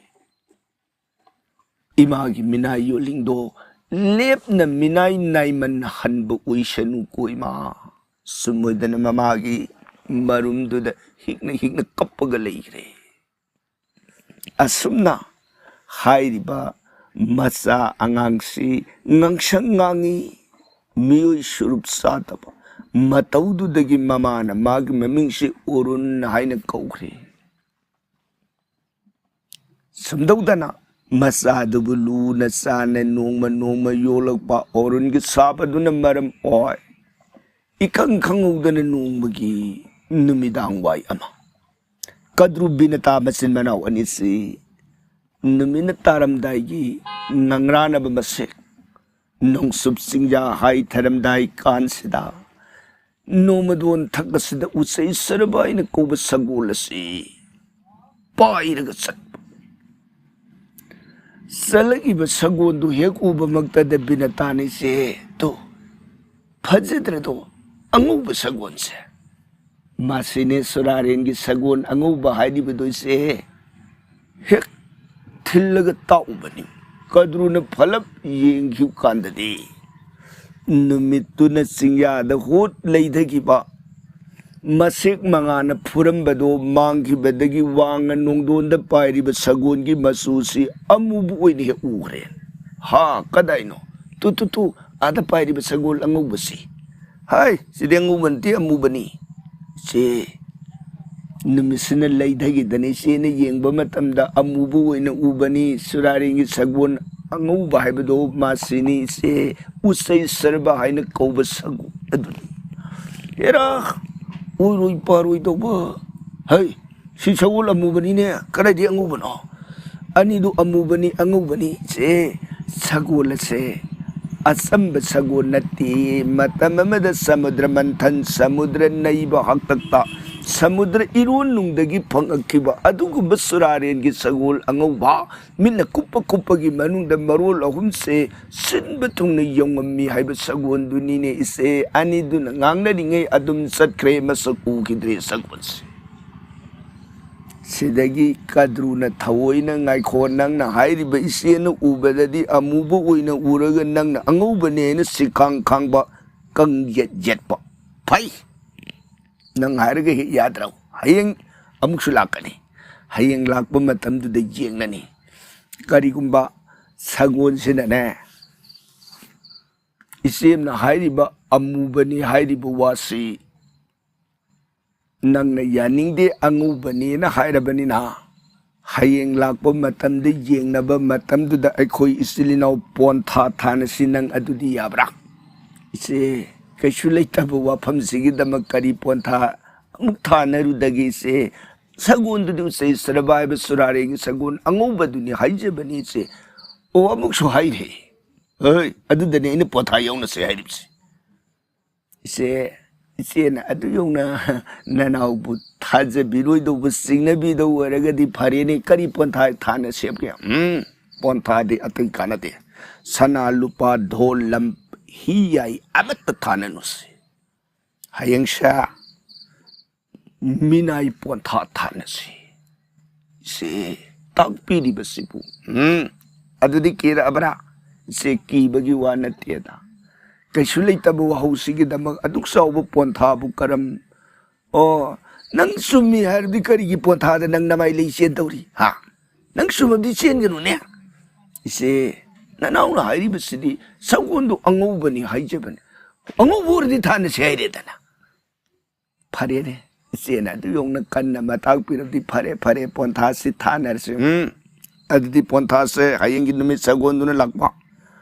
ꯏꯃꯥꯒꯤ ꯃꯤꯅꯥꯏ ꯌꯣꯜꯂꯤꯡꯗꯣ ꯂꯦꯞꯅ ꯃꯤꯅꯥꯏ ꯅꯥꯏꯃꯟ ꯍꯟꯕ ꯑꯣꯏꯁꯅꯨꯀꯣ ꯏꯃꯥ꯫ ꯁꯨꯝ ꯑꯣꯏꯗꯅ ꯃꯃꯥꯒꯤ ꯃꯔꯨꯝꯗꯨꯗ ꯍꯤꯛꯅ ꯍꯤꯛꯅ ꯀꯞꯄꯒ ꯂꯩꯈ꯭ꯔꯦ꯫ ꯑꯁꯨꯝꯅ ꯍꯥꯏꯔꯤꯕ ꯃꯆꯥ ꯑꯉꯥꯡꯁꯤ ꯉꯥꯡꯁꯪ ꯉꯥꯡꯉꯤ꯫ ꯃꯤꯑꯣꯏ ꯁꯨꯔꯨꯞ ꯆꯥꯗꯕ ꯃꯇꯧꯗꯨꯗꯒꯤ ꯃꯃꯥꯅ ꯃꯥꯒꯤ ꯃꯃꯤꯡꯁꯤ ꯑꯣꯔꯨꯟ ꯍꯥꯏꯅ ꯀꯧꯈ꯭ꯔꯦ꯫ ꯁꯨꯝꯗꯧꯗꯅ ꯃꯆꯥꯗꯨꯕꯨ ꯂꯨꯅ ꯆꯥꯟꯅ ꯅꯣꯡꯃ ꯅꯣꯡꯃ ꯌꯣꯛꯂꯛꯄ ꯑꯣꯔꯨꯟꯒꯤ ꯁꯥꯞ ꯑꯗꯨꯅ ꯃꯔꯝ ꯑꯣꯏ, ꯏꯈꯪ ꯈꯪꯍꯧꯗꯅ ꯅꯣꯡꯃꯒꯤ ꯅꯨꯃꯤꯗꯥꯡ ꯋꯥꯏ ꯑꯃ ꯀꯗ꯭ꯔꯨ ꯕꯤꯅꯇꯥ ꯃꯆꯤꯟ ꯃꯅꯥꯎ ꯑꯅꯤꯁꯤ ꯅꯨꯃꯤꯠꯅ ꯇꯥꯔꯝꯗꯥꯏꯒꯤ ꯉꯪꯔꯥꯅꯕ ꯃꯁꯦꯛ ꯅꯣꯡꯆꯨꯞ ꯆꯤꯡꯌꯥ ꯍꯥꯏꯊꯔꯝꯗꯥꯏ ꯀꯥꯟꯁꯤꯗ ꯅꯣꯡꯃꯗꯣꯟ ꯊꯛ ꯑꯁꯤꯗ ꯎꯆꯩ ꯁꯔꯕ ꯍꯥꯏꯅ ꯀꯧꯕ ꯁꯒꯣꯜ ꯑꯁꯤ ꯄꯥꯏꯔꯒ ꯆꯠꯄ꯫ ꯆꯠꯂꯛꯏꯕ ꯁꯒꯣꯜꯗꯨ ꯍꯦꯛ ꯎꯕꯃꯛꯇꯗ ꯕꯤꯅꯇꯥꯅꯤꯁꯦ, "ꯇꯨ, ꯐꯖꯗ꯭ꯔꯗꯣ ꯑꯉꯧꯕ ꯁꯒꯣꯜꯁꯦ? ꯃꯁꯤꯅꯦ ꯁꯨꯔꯥꯔꯦꯟꯒꯤ ꯁꯒꯣꯜ ꯑꯉꯧꯕ ꯍꯥꯏꯔꯤꯕꯗꯣ ꯏꯆꯦ꯫ ꯍꯦꯛ ꯊꯤꯜꯂꯒ ꯇꯥꯛꯎꯕꯅꯤ꯫" ꯀꯗ꯭ꯔꯨꯅ ꯐꯂꯞ ꯌꯦꯡꯈꯤꯕ ꯀꯥꯟꯗꯗꯤ ꯅꯨꯃꯤꯠꯇꯨꯅ ꯆꯤꯡꯌꯥꯗ ꯍꯨꯠ ꯂꯩꯊꯈꯤꯕ ꯃꯁꯦꯛ ꯃꯉꯥꯅ ꯐꯨꯔꯝꯕꯗꯣ ꯃꯥꯡꯈꯤꯕꯗꯒꯤ ꯋꯥꯡꯅ ꯅꯣꯡꯗꯣꯟꯗ ꯄꯥꯏꯔꯤꯕ ꯁꯒꯣꯜꯒꯤ ꯃꯆꯨꯁꯤ ꯑꯃꯨꯕ ꯑꯣꯏꯅ ꯍꯦꯛ ꯎꯈ꯭ꯔꯦ꯫ "ꯍꯥ, ꯀꯗꯥꯏꯅꯣ? ꯇꯨ, ꯇꯨ, ꯇꯨ, ꯑꯥꯗ ꯄꯥꯏꯔꯤꯕ ꯁꯒꯣꯜ ꯑꯉꯧꯕꯁꯤ?" "ꯍꯥꯏ, ꯁꯤꯗꯤ ꯑꯉꯧꯕ ꯅꯠꯇꯦ, ꯑꯃꯨꯕꯅꯤ, ꯏꯆꯦ꯫ ꯅꯨꯃꯤꯠꯁꯤꯅ ꯂꯩꯊꯈꯤꯗꯅ ꯏꯆꯦꯅ ꯌꯦꯡꯕ ꯃꯇꯝꯗ ꯑꯃꯨꯕ ꯑꯣꯏꯅ ꯎꯕꯅꯤ꯫ ꯁꯨꯔꯥꯔꯦꯟꯒꯤ ꯁꯒꯣꯜ ꯑꯉꯧꯕ ꯍꯥꯏꯕꯗꯣ ꯃꯥꯁꯤꯅꯤ, ꯏꯆꯦ꯫ ꯎꯆꯩ ꯁꯔꯕ ꯍꯥꯏꯅ ꯀꯧꯕ ꯁꯒꯣꯜ ꯑꯗꯨꯅꯤ꯫" "ꯍꯦꯔꯥ, ꯑꯣꯏꯔꯣꯏ ꯄꯥꯔꯣꯏ ꯇꯧꯕ꯫ ꯍꯩ, ꯁꯤ ꯁꯒꯣꯜ ꯑꯃꯨꯕꯅꯤꯅꯦ, ꯀꯗꯥꯏꯗꯒꯤ ꯑꯉꯧꯕꯅꯣ?" "ꯑꯅꯤꯗꯨ ꯑꯃꯨꯕꯅꯤ, ꯑꯉꯧꯕꯅꯤ, ꯏꯆꯦ꯫ ꯁꯒꯣꯜ ꯑꯁꯦ ꯑꯆꯝꯕ ꯁꯒꯣꯜ ꯅꯠꯇꯦ꯫ ꯃꯇꯝ ꯑꯃꯗ ꯁꯃꯨꯗ꯭ꯔ ꯃꯟꯊꯟ, ꯁꯃꯨꯗ꯭ꯔ ꯅꯩꯕ ꯍꯥꯛꯇꯛꯇ ꯁꯃꯨꯗ꯭ꯔ ꯏꯔꯣꯟꯅꯨꯡꯗꯒꯤ ꯐꯪꯉꯛꯈꯤꯕ ꯑꯗꯨꯒꯨꯝꯕ ꯁꯨꯔꯥꯔꯦꯟꯒꯤ ꯁꯒꯣꯜ ꯑꯉꯧꯕ, ꯃꯤꯠꯅ ꯀꯨꯞꯄ ꯀꯨꯞꯄꯒꯤ ꯃꯅꯨꯡꯗ ꯃꯔꯣꯜ ꯑꯍꯨꯝꯁꯦ ꯁꯤꯟꯕ ꯊꯨꯡꯅ ꯌꯧꯉꯝꯃꯤ ꯍꯥꯏꯕ ꯁꯒꯣꯜꯗꯨꯅꯤꯅꯦ, ꯏꯆꯦ꯫" ꯑꯅꯤꯗꯨꯅ ꯉꯥꯡꯅꯔꯤꯉꯩ ꯑꯗꯨꯝ ꯆꯠꯈ꯭ꯔꯦ, ꯃꯁꯛ ꯎꯈꯤꯗ꯭ꯔꯦ ꯁꯒꯣꯜꯁꯦ꯫ ꯁꯤꯗꯒꯤ ꯀꯗ꯭ꯔꯨꯅ ꯊꯑꯣꯏꯅ, "ꯉꯥꯏꯈꯣ, ꯅꯪꯅ ꯍꯥꯏꯔꯤꯕ ꯏꯆꯦꯅ ꯎꯕꯗꯗꯤ ꯑꯃꯨꯕ ꯑꯣꯏꯅ ꯎꯔꯒ ꯅꯪꯅ ꯑꯉꯧꯕꯅꯦꯅ ꯁꯤꯈꯥꯡ ꯈꯥꯡꯕ, ꯀꯪ ꯌꯦꯠ ꯌꯦꯠꯄ꯫ ꯐꯩ, ꯅꯪ ꯍꯥꯏꯔꯒ ꯍꯦꯛ ꯌꯥꯗ꯭ꯔꯣ? ꯍꯌꯦꯡ ꯑꯃꯨꯛꯁꯨ ꯂꯥꯛꯀꯅꯤ꯫ ꯍꯌꯦꯡ ꯂꯥꯛꯄ ꯃꯇꯝꯗꯨꯗ ꯌꯦꯡꯂꯅꯤ꯫ ꯀꯔꯤꯒꯨꯝꯕ ꯁꯒꯣꯜꯁꯤꯅꯅꯦ, ꯏꯆꯦꯝꯅ ꯍꯥꯏꯔꯤꯕ ꯑꯃꯨꯕꯅꯤ ꯍꯥꯏꯔꯤꯕ ꯋꯥꯁꯤ ꯅꯪꯅ ꯌꯥꯅꯤꯡꯗꯦ, ꯑꯉꯧꯕꯅꯦꯅ ꯍꯥꯏꯔꯕꯅꯤꯅ, ꯍꯌꯦꯡ ꯂꯥꯛꯄ ꯃꯇꯝꯗ, ꯌꯦꯡꯅꯕ ꯃꯇꯝꯗꯨꯗ ꯑꯩꯈꯣꯏ ꯏꯆꯤꯜ ꯏꯅꯥꯎ ꯄꯣꯟꯊꯥ ꯊꯥꯅꯁꯤ, ꯅꯪ ꯑꯗꯨꯗꯤ ꯌꯥꯕ꯭ꯔꯥ? ꯏꯆꯦ, ꯀꯩꯁꯨ ꯂꯩꯇꯕ ꯋꯥꯐꯝꯁꯤꯒꯤꯗꯃꯛ ꯀꯔꯤ ꯄꯣꯟꯊꯥ ꯑꯃꯨꯛ ꯊꯥꯅꯔꯨꯗꯒꯦ ꯏꯆꯦ? ꯁꯒꯣꯜꯗꯨꯗꯤ ꯎꯆꯩ ꯁꯔꯕꯥꯏꯕ ꯁꯨꯔꯥꯔꯦꯒꯤ ꯁꯒꯣꯜ ꯑꯉꯧꯕꯗꯨꯅꯤ ꯍꯥꯏꯖꯕꯅꯤ ꯏꯆꯦ꯫ ꯑꯣ, ꯑꯃꯨꯛꯁꯨ ꯍꯥꯏꯔꯦ꯫ ꯍꯣꯏ, ꯑꯗꯨꯗꯅꯦ ꯑꯩꯅ ꯄꯣꯊꯥ ꯌꯧꯅꯁꯦ ꯍꯥꯏꯔꯤꯕꯁꯦ꯫ ꯏꯆꯦ, ꯏꯆꯦꯅ ꯑꯗꯨ ꯌꯧꯅ ꯅꯅꯥꯎꯕꯨ ꯊꯥꯖꯕꯤꯔꯣꯏꯗꯧꯕ, ꯆꯤꯡꯅꯕꯤꯗꯧ ꯑꯣꯏꯔꯒꯗꯤ ꯐꯔꯦꯅꯦ, ꯀꯔꯤ ꯄꯣꯟꯊꯥ ꯊꯥꯅ ꯁꯦꯝꯒꯦ? ꯎꯝ, ꯄꯣꯟꯊꯥꯗꯤ ꯑꯇꯩ ꯀꯥꯟꯅꯗꯦ꯫ ꯁꯅꯥ ꯂꯨꯄꯥ, ꯙꯣꯜ ꯂꯝ, ꯍꯤ ꯌꯥꯏ ꯑꯃꯠꯇ ꯊꯥꯅꯅꯨꯁꯦ꯫ ꯍꯌꯦꯡꯁꯦ ꯃꯤꯅꯥꯏ ꯄꯣꯟꯊꯥ ꯊꯥꯅꯁꯤ꯫ ꯁꯤ ꯇꯥꯛꯄꯤꯔꯤꯕꯁꯤꯕꯨ, ꯎꯝ, ꯑꯗꯨꯗꯤ ꯀꯤꯔꯛꯑꯕ꯭ꯔꯥ? ꯁꯦ ꯀꯤꯕꯒꯤ ꯋꯥ ꯅꯠꯇꯦꯗ꯫ ꯀꯩꯁꯨ ꯂꯩꯇꯕ ꯋꯥꯍꯧꯁꯤꯒꯤꯗꯃꯛ ꯑꯗꯨꯛ ꯆꯥꯎꯕ ꯄꯣꯟꯊꯥꯕꯨ ꯀꯔꯝ? ꯑꯣ, ꯅꯪ ꯆꯨꯝꯃꯤ ꯍꯥꯏꯔꯗꯤ ꯀꯔꯤꯒꯤ ꯄꯣꯟꯊꯥꯗ ꯅꯪ ꯅꯃꯥꯏ ꯂꯩ ꯆꯦꯟꯗꯧꯔꯤ? ꯍꯥ? ꯅꯪ ꯆꯨꯝꯃꯕꯗꯤ ꯆꯦꯟꯒꯅꯨꯅꯦ꯫ ꯏꯆꯦ, ꯅꯅꯥꯎꯅ ꯍꯥꯏꯔꯤꯕꯁꯤꯗꯤ ꯁꯒꯣꯜꯗꯨ ꯑꯉꯧꯕꯅꯤ ꯍꯥꯏꯖꯕꯅꯤ꯫ ꯑꯉꯧꯕ ꯑꯣꯏꯔꯗꯤ ꯊꯥꯅꯁꯤ ꯍꯥꯏꯔꯦꯗꯅ꯫ ꯐꯔꯦꯅꯦ, ꯏꯆꯦꯅ ꯑꯗꯨ ꯌꯧꯅ ꯀꯟꯅ ꯃꯇꯥꯛꯄꯤꯔꯕꯗꯤ ꯐꯔꯦ, ꯐꯔꯦ, ꯄꯣꯟꯊꯥꯁꯤ ꯊꯥꯅꯔꯁꯤ꯫ ꯎꯝ, ꯑꯗꯨꯗꯤ ꯄꯣꯟꯊꯥꯁꯦ ꯍꯌꯦꯡꯒꯤ ꯅꯨꯃꯤꯠ ꯁꯒꯣꯜꯗꯨꯅ ꯂꯥꯛꯄ꯫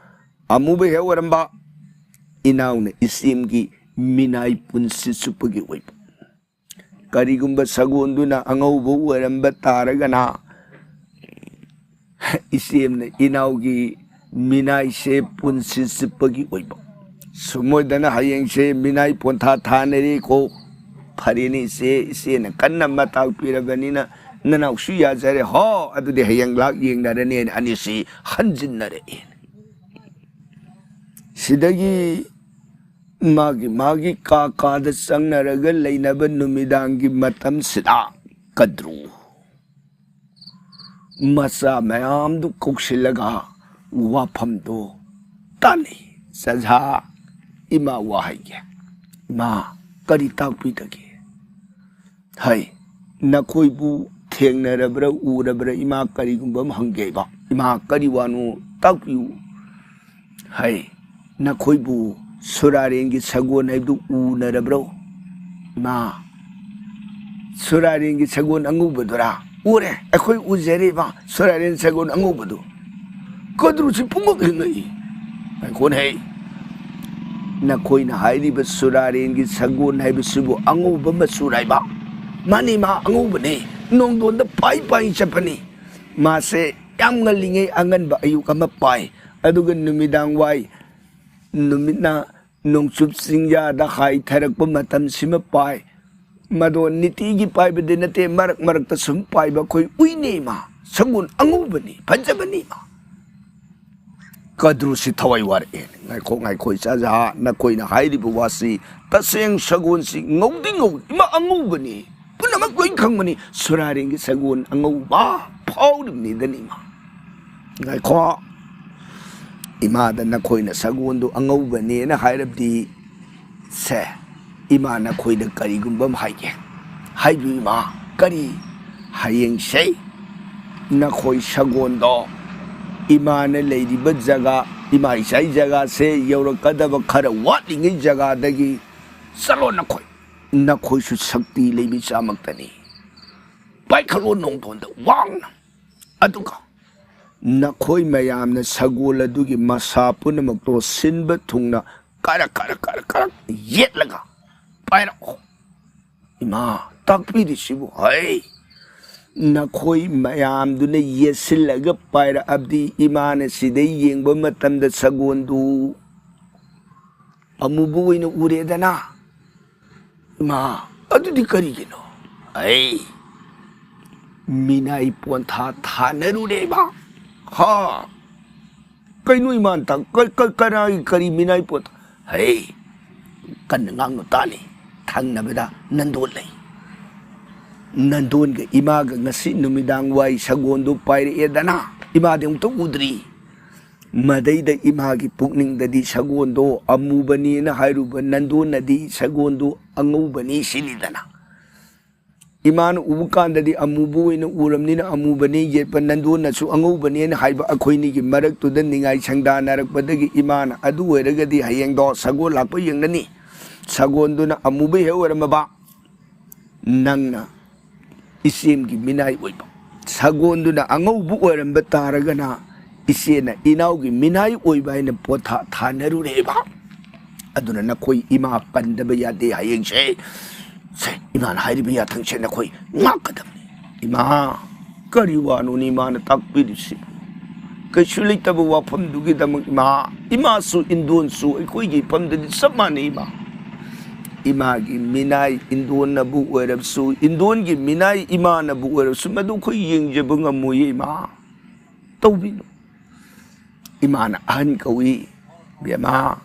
ꯑꯃꯨꯕ ꯍꯦꯛ ꯑꯣꯏꯔꯝꯕ ꯏꯅꯥꯎꯅ ꯏꯆꯦꯝꯒꯤ ꯃꯤꯅꯥꯏ ꯄꯨꯟꯁꯤ ꯆꯨꯞꯄꯒꯤ ꯑꯣꯏꯕ꯫ ꯀꯔꯤꯒꯨꯝꯕ ꯁꯒꯣꯜꯗꯨꯅ ꯑꯉꯧꯕ ꯑꯣꯏꯔꯝꯕ ꯇꯥꯔꯒꯅ, ꯏꯆꯦꯝꯅ ꯏꯅꯥꯎꯒꯤ ꯃꯤꯅꯥꯏꯁꯦ ꯄꯨꯟꯁꯤ ꯆꯨꯞꯄꯒꯤ ꯑꯣꯏꯕ꯫ ꯁꯨꯝ ꯑꯣꯏꯗꯅ ꯍꯌꯦꯡꯁꯦ ꯃꯤꯅꯥꯏ ꯄꯣꯟꯊꯥ ꯊꯥꯅꯔꯦꯀꯣ꯫ ꯐꯔꯦꯅꯦ ꯏꯆꯦ, ꯏꯆꯦꯅ ꯀꯟꯅ ꯃꯇꯥꯛꯄꯤꯔꯕꯅꯤꯅ ꯅꯅꯥꯎꯁꯨ ꯌꯥꯖꯔꯦ꯫ ꯍꯣ, ꯑꯗꯨꯗꯤ ꯍꯌꯦꯡ ꯂꯥꯛ ꯌꯦꯡꯅꯔꯅꯦꯅ ꯑꯅꯤꯁꯤ ꯍꯟꯖꯤꯟꯅꯔꯛꯑꯦ꯫ ꯁꯤꯗꯒꯤ ꯃꯥꯒꯤ ꯃꯥꯒꯤ ꯀꯥ ꯀꯥꯗ ꯆꯪꯅꯔꯒ ꯂꯩꯅꯕ ꯅꯨꯃꯤꯗꯥꯡꯒꯤ ꯃꯇꯝꯁꯤꯗ ꯀꯗ꯭ꯔꯨ ꯃꯆꯥ ꯃꯌꯥꯝꯗꯨ ꯀꯧꯁꯤꯜꯂꯒ ꯋꯥꯐꯝꯗꯨ ꯇꯥꯟꯅꯩ꯫ "ꯆꯥꯖꯥ, ꯏꯃꯥ ꯋꯥ ꯍꯥꯏꯒꯦ꯫ ꯏꯃꯥ, ꯀꯔꯤ ꯇꯥꯛꯄꯤꯗꯒꯦ? ꯍꯥꯏ, ꯅꯈꯣꯏꯕꯨ ꯊꯦꯡꯅꯔꯕ꯭ꯔꯥ, ꯎꯔꯕ꯭ꯔꯥ? ꯏꯃꯥ, ꯀꯔꯤꯒꯨꯝꯕ ꯑꯃ ꯍꯪꯒꯦꯕ꯫ ꯏꯃꯥ, ꯀꯔꯤ ꯋꯥꯅꯣ? ꯇꯥꯛꯄꯤꯌꯨ", ꯍꯥꯏ꯫ ꯅꯈꯣꯏꯕꯨ ꯁꯨꯔꯥꯔꯦꯟꯒꯤ ꯁꯒꯣꯜ ꯍꯥꯏꯕꯗꯨ ꯎꯅꯔꯕ꯭ꯔꯣ? ꯏꯃꯥ, ꯁꯨꯔꯥꯔꯦꯟꯒꯤ ꯁꯒꯣꯜ ꯑꯉꯧꯕꯗꯨꯔꯥ? ꯎꯔꯦ, ꯑꯩꯈꯣꯏ ꯎꯖꯔꯦꯕ ꯁꯨꯔꯥꯔꯦꯟ ꯁꯒꯣꯜ ꯑꯉꯧꯕꯗꯨ꯫ ꯀꯗ꯭ꯔꯨꯁꯤ ꯄꯨꯡꯉꯛ ꯍꯦꯛ ꯉꯛꯏ꯫ ꯉꯥꯏꯈꯣꯅꯦ, ꯅꯈꯣꯏꯅ ꯍꯥꯏꯔꯤꯕ ꯁꯨꯔꯥꯔꯦꯟꯒꯤ ꯁꯒꯣꯜ ꯍꯥꯏꯕꯁꯤꯕꯨ ꯑꯉꯧꯕ ꯃꯆꯨꯔꯥꯏꯕ? ꯃꯥꯅꯤ, ꯃꯥ ꯑꯉꯧꯕꯅꯦ꯫ ꯅꯣꯡꯗꯣꯟꯗ ꯄꯥꯏ ꯄꯥꯏ ꯆꯠꯄꯅꯤ꯫ ꯃꯥꯁꯦ ꯌꯥꯝ ꯉꯜꯂꯤꯉꯩ ꯑꯉꯟꯕ ꯑꯌꯨꯛ ꯑꯃ ꯄꯥꯏ, ꯑꯗꯨꯒ ꯅꯨꯃꯤꯗꯥꯡ ꯋꯥꯏ ꯅꯨꯃꯤꯠꯅ ꯅꯣꯡꯆꯨꯞ ꯆꯤꯡꯌꯥꯗ ꯍꯥꯏꯊꯔꯛꯄ ꯃꯇꯝꯁꯤꯃ ꯄꯥꯏ꯫ ꯃꯗꯣ ꯅꯤꯇꯤꯒꯤ ꯄꯥꯏꯕꯗꯤ ꯅꯠꯇꯦ, ꯃꯔꯛ ꯃꯔꯛꯇ ꯁꯨꯝ ꯄꯥꯏꯕ ꯑꯩꯈꯣꯏ ꯎꯏꯅꯦ ꯏꯃꯥ꯫ ꯁꯒꯣꯜ ꯑꯉꯧꯕꯅꯤ, ꯐꯖꯕꯅꯤ ꯏꯃꯥ꯫ ꯀꯗ꯭ꯔꯨꯁꯤ ꯊꯋꯥꯏ ꯋꯥꯔꯛꯑꯦ꯫ "ꯉꯥꯏꯈꯣ, ꯉꯥꯏꯈꯣ, ꯏꯆꯥꯖꯥ, ꯅꯈꯣꯏꯅ ꯍꯥꯏꯔꯤꯕ ꯋꯥꯁꯤ ꯇꯁꯦꯡ ꯁꯒꯣꯜꯁꯤ ꯉꯧꯗꯤ ꯉꯧꯏ, ꯏꯃꯥ, ꯑꯉꯧꯕꯅꯤ, ꯄꯨꯝꯅꯃꯛ ꯂꯣꯏ ꯈꯪꯕꯅꯤ, ꯁꯨꯔꯥꯔꯦꯟꯒꯤ ꯁꯒꯣꯜ ꯑꯉꯧꯕ ꯐꯥꯎꯔꯤꯕꯅꯤꯗꯅ ꯏꯃꯥ꯫ ꯉꯥꯏꯈꯣ, ꯏꯃꯥꯗ ꯅꯈꯣꯏꯅ ꯁꯒꯣꯜꯗꯨ ꯑꯉꯧꯕꯅꯦꯅ ꯍꯥꯏꯔꯕꯗꯤ, ꯁꯦ, ꯏꯃꯥ ꯅꯈꯣꯏꯗ ꯀꯔꯤꯒꯨꯝꯕ ꯑꯃ ꯍꯥꯏꯒꯦ꯫ ꯍꯥꯏꯕꯤꯌꯨ ꯏꯃꯥ, ꯀꯔꯤ?" "ꯍꯌꯦꯡꯁꯦ ꯅꯈꯣꯏ ꯁꯒꯣꯜꯗꯣ ꯏꯃꯥꯅ ꯂꯩꯔꯤꯕ ꯖꯒꯥ, ꯏꯃꯥ ꯏꯁꯥꯒꯤ ꯖꯒꯥꯁꯦ ꯌꯧꯔꯛꯀꯗꯕ ꯈꯔ ꯋꯥꯠꯂꯤꯉꯩ ꯖꯒꯥꯗꯒꯤ ꯆꯠꯂꯣ ꯅꯈꯣꯏ꯫ ꯅꯈꯣꯏꯁꯨ ꯁꯛꯇꯤ ꯂꯩꯕ ꯏꯆꯥꯃꯛꯇꯅꯤ꯫ ꯄꯥꯏꯈꯠꯂꯣ ꯅꯣꯡꯊꯣꯟꯗ ꯋꯥꯡꯅ꯫ ꯑꯗꯨꯒ ꯅꯈꯣꯏ ꯃꯌꯥꯝꯅ ꯁꯒꯣꯜ ꯑꯗꯨꯒꯤ ꯃꯁꯥ ꯄꯨꯝꯅꯃꯛꯇꯣ ꯁꯤꯟꯕ ꯊꯨꯡꯅ ꯀꯔꯛ ꯀꯔꯛ ꯀꯔꯛ ꯀꯔꯛ ꯌꯦꯠꯂꯒ ꯄꯥꯏꯔꯛꯑꯣ꯫" ꯏꯃꯥ, ꯇꯥꯛꯄꯤꯔꯤꯁꯤꯕꯨ? ꯍꯩ, ꯅꯈꯣꯏ ꯃꯌꯥꯝꯗꯨꯅ ꯌꯦꯠꯁꯤꯜꯂꯒ ꯄꯥꯏꯔꯛꯑꯕꯗꯤ ꯏꯃꯥꯅ ꯁꯤꯗꯩ ꯌꯦꯡꯕ ꯃꯇꯝꯗ ꯁꯒꯣꯜꯗꯨ ꯑꯃꯨꯕ ꯑꯣꯏꯅ ꯎꯔꯦꯗꯅ꯫ ꯏꯃꯥ, ꯑꯗꯨꯗꯤ ꯀꯔꯤꯒꯤꯅꯣ? ꯑꯩ ꯃꯤꯅꯥꯏ ꯄꯣꯟꯊꯥ ꯊꯥꯅꯔꯨꯔꯦ ꯏꯃꯥ꯫ ꯍꯥ? ꯀꯩꯅꯣ ꯏꯃꯥꯟꯇ? ꯀ-, ꯀ-, ꯀꯅꯥꯒꯤ ꯀꯔꯤ ꯃꯤꯅꯥꯏ ꯄꯣꯟꯊꯥ? ꯍꯩ, ꯀꯟꯅ ꯉꯥꯡꯅꯨ ꯇꯥꯅꯤ꯫ ꯊꯪꯅꯕꯗ ꯅꯟꯗꯣꯟ ꯂꯩ꯫ ꯅꯟꯗꯣꯟꯒ ꯏꯃꯥꯒ ꯉꯁꯤ ꯅꯨꯃꯤꯗꯥꯡ ꯋꯥꯏ ꯁꯒꯣꯜꯗꯨ ꯄꯥꯏꯔꯛꯑꯦꯗꯅ, ꯏꯃꯥꯗꯤ ꯑꯃꯨꯛꯇ ꯎꯗ꯭ꯔꯤ꯫ ꯃꯗꯩꯗ ꯏꯃꯥꯒꯤ ꯄꯨꯛꯅꯤꯡꯗꯗꯤ ꯁꯒꯣꯜꯗꯣ ꯑꯃꯨꯕꯅꯦꯅ ꯍꯥꯏꯔꯨꯕ ꯅꯟꯗꯣꯟꯅꯗꯤ ꯁꯒꯣꯜꯗꯣ ꯑꯉꯧꯕꯅꯤ ꯁꯤꯅꯤꯗꯅ꯫ ꯏꯃꯥꯅ ꯎꯕ ꯀꯥꯟꯗꯗꯤ ꯑꯃꯨꯕ ꯑꯣꯏꯅ ꯎꯔꯕꯅꯤꯅ ꯑꯃꯨꯕꯅꯤ, ꯌꯦꯠꯄ ꯅꯟꯗꯣꯟꯅꯁꯨ ꯑꯉꯧꯕꯅꯦꯅ ꯍꯥꯏꯕ ꯑꯩꯈꯣꯏꯅꯤꯒꯤ ꯃꯔꯛꯇꯨꯗ ꯅꯤꯡꯉꯥꯏ ꯁꯪꯗꯥꯅꯔꯛꯄꯗꯒꯤ ꯏꯃꯥꯅ ꯑꯗꯨ ꯑꯣꯏꯔꯒꯗꯤ ꯍꯌꯦꯡꯗꯣ ꯁꯒꯣꯜ ꯂꯥꯛꯄ ꯌꯦꯡꯅꯅꯤ꯫ ꯁꯒꯣꯜꯗꯨꯅ ꯑꯃꯨꯕ ꯍꯦꯛ ꯑꯣꯏꯔꯝꯃꯕ, ꯅꯪꯅ ꯏꯆꯦꯝꯒꯤ ꯃꯤꯅꯥꯏ ꯑꯣꯏꯕ, ꯁꯒꯣꯜꯗꯨꯅ ꯑꯉꯧꯕ ꯑꯣꯏꯔꯝꯕ ꯇꯥꯔꯒꯅ ꯏꯆꯦꯅ ꯏꯅꯥꯎꯒꯤ ꯃꯤꯅꯥꯏ ꯑꯣꯏꯕ ꯍꯥꯏꯅ ꯄꯣꯊꯥ ꯊꯥꯅꯔꯨꯔꯦꯕ꯫ ꯑꯗꯨꯅ ꯅꯈꯣꯏ ꯏꯃꯥ ꯄꯟꯗꯕ ꯌꯥꯗꯦ ꯍꯌꯦꯡꯁꯦ꯫ ꯁꯦ, ꯏꯃꯥꯅ ꯍꯥꯏꯔꯤꯕ ꯌꯥꯊꯪꯁꯦ ꯅꯈꯣꯏ ꯉꯥꯛꯀꯗꯕꯅꯤ꯫ ꯏꯃꯥ, ꯀꯔꯤ ꯋꯥꯅꯣꯅꯦ ꯏꯃꯥꯅ ꯇꯥꯛꯄꯤꯔꯤꯁꯤ? ꯀꯩꯁꯨ ꯂꯩꯇꯕ ꯋꯥꯐꯝꯗꯨꯒꯤꯗꯃꯛ ꯏꯃꯥ, ꯏꯃꯥꯁꯨ ꯏꯟꯗꯣꯟꯁꯨ ꯑꯩꯈꯣꯏꯒꯤ ꯏꯐꯝꯗꯗꯤ ꯆꯞ ꯃꯥꯟꯅꯩ ꯏꯃꯥ꯫ ꯏꯃꯥꯒꯤ ꯃꯤꯅꯥꯏ ꯏꯟꯗꯣꯟꯅꯕꯨ ꯑꯣꯏꯔꯕꯁꯨ, ꯏꯟꯗꯣꯟꯒꯤ ꯃꯤꯅꯥꯏ ꯏꯃꯥꯅꯕꯨ ꯑꯣꯏꯔꯕꯁꯨ, ꯃꯗꯨ ꯑꯩꯈꯣꯏ ꯌꯦꯡꯖꯕ ꯉꯝꯃꯣꯏꯌꯦ ꯏꯃꯥ꯫ ꯇꯧꯕꯤꯅꯨ꯫ ꯏꯃꯥꯅ ꯑꯍꯟ ꯀꯧꯏ꯫ ꯕꯦꯝꯃ,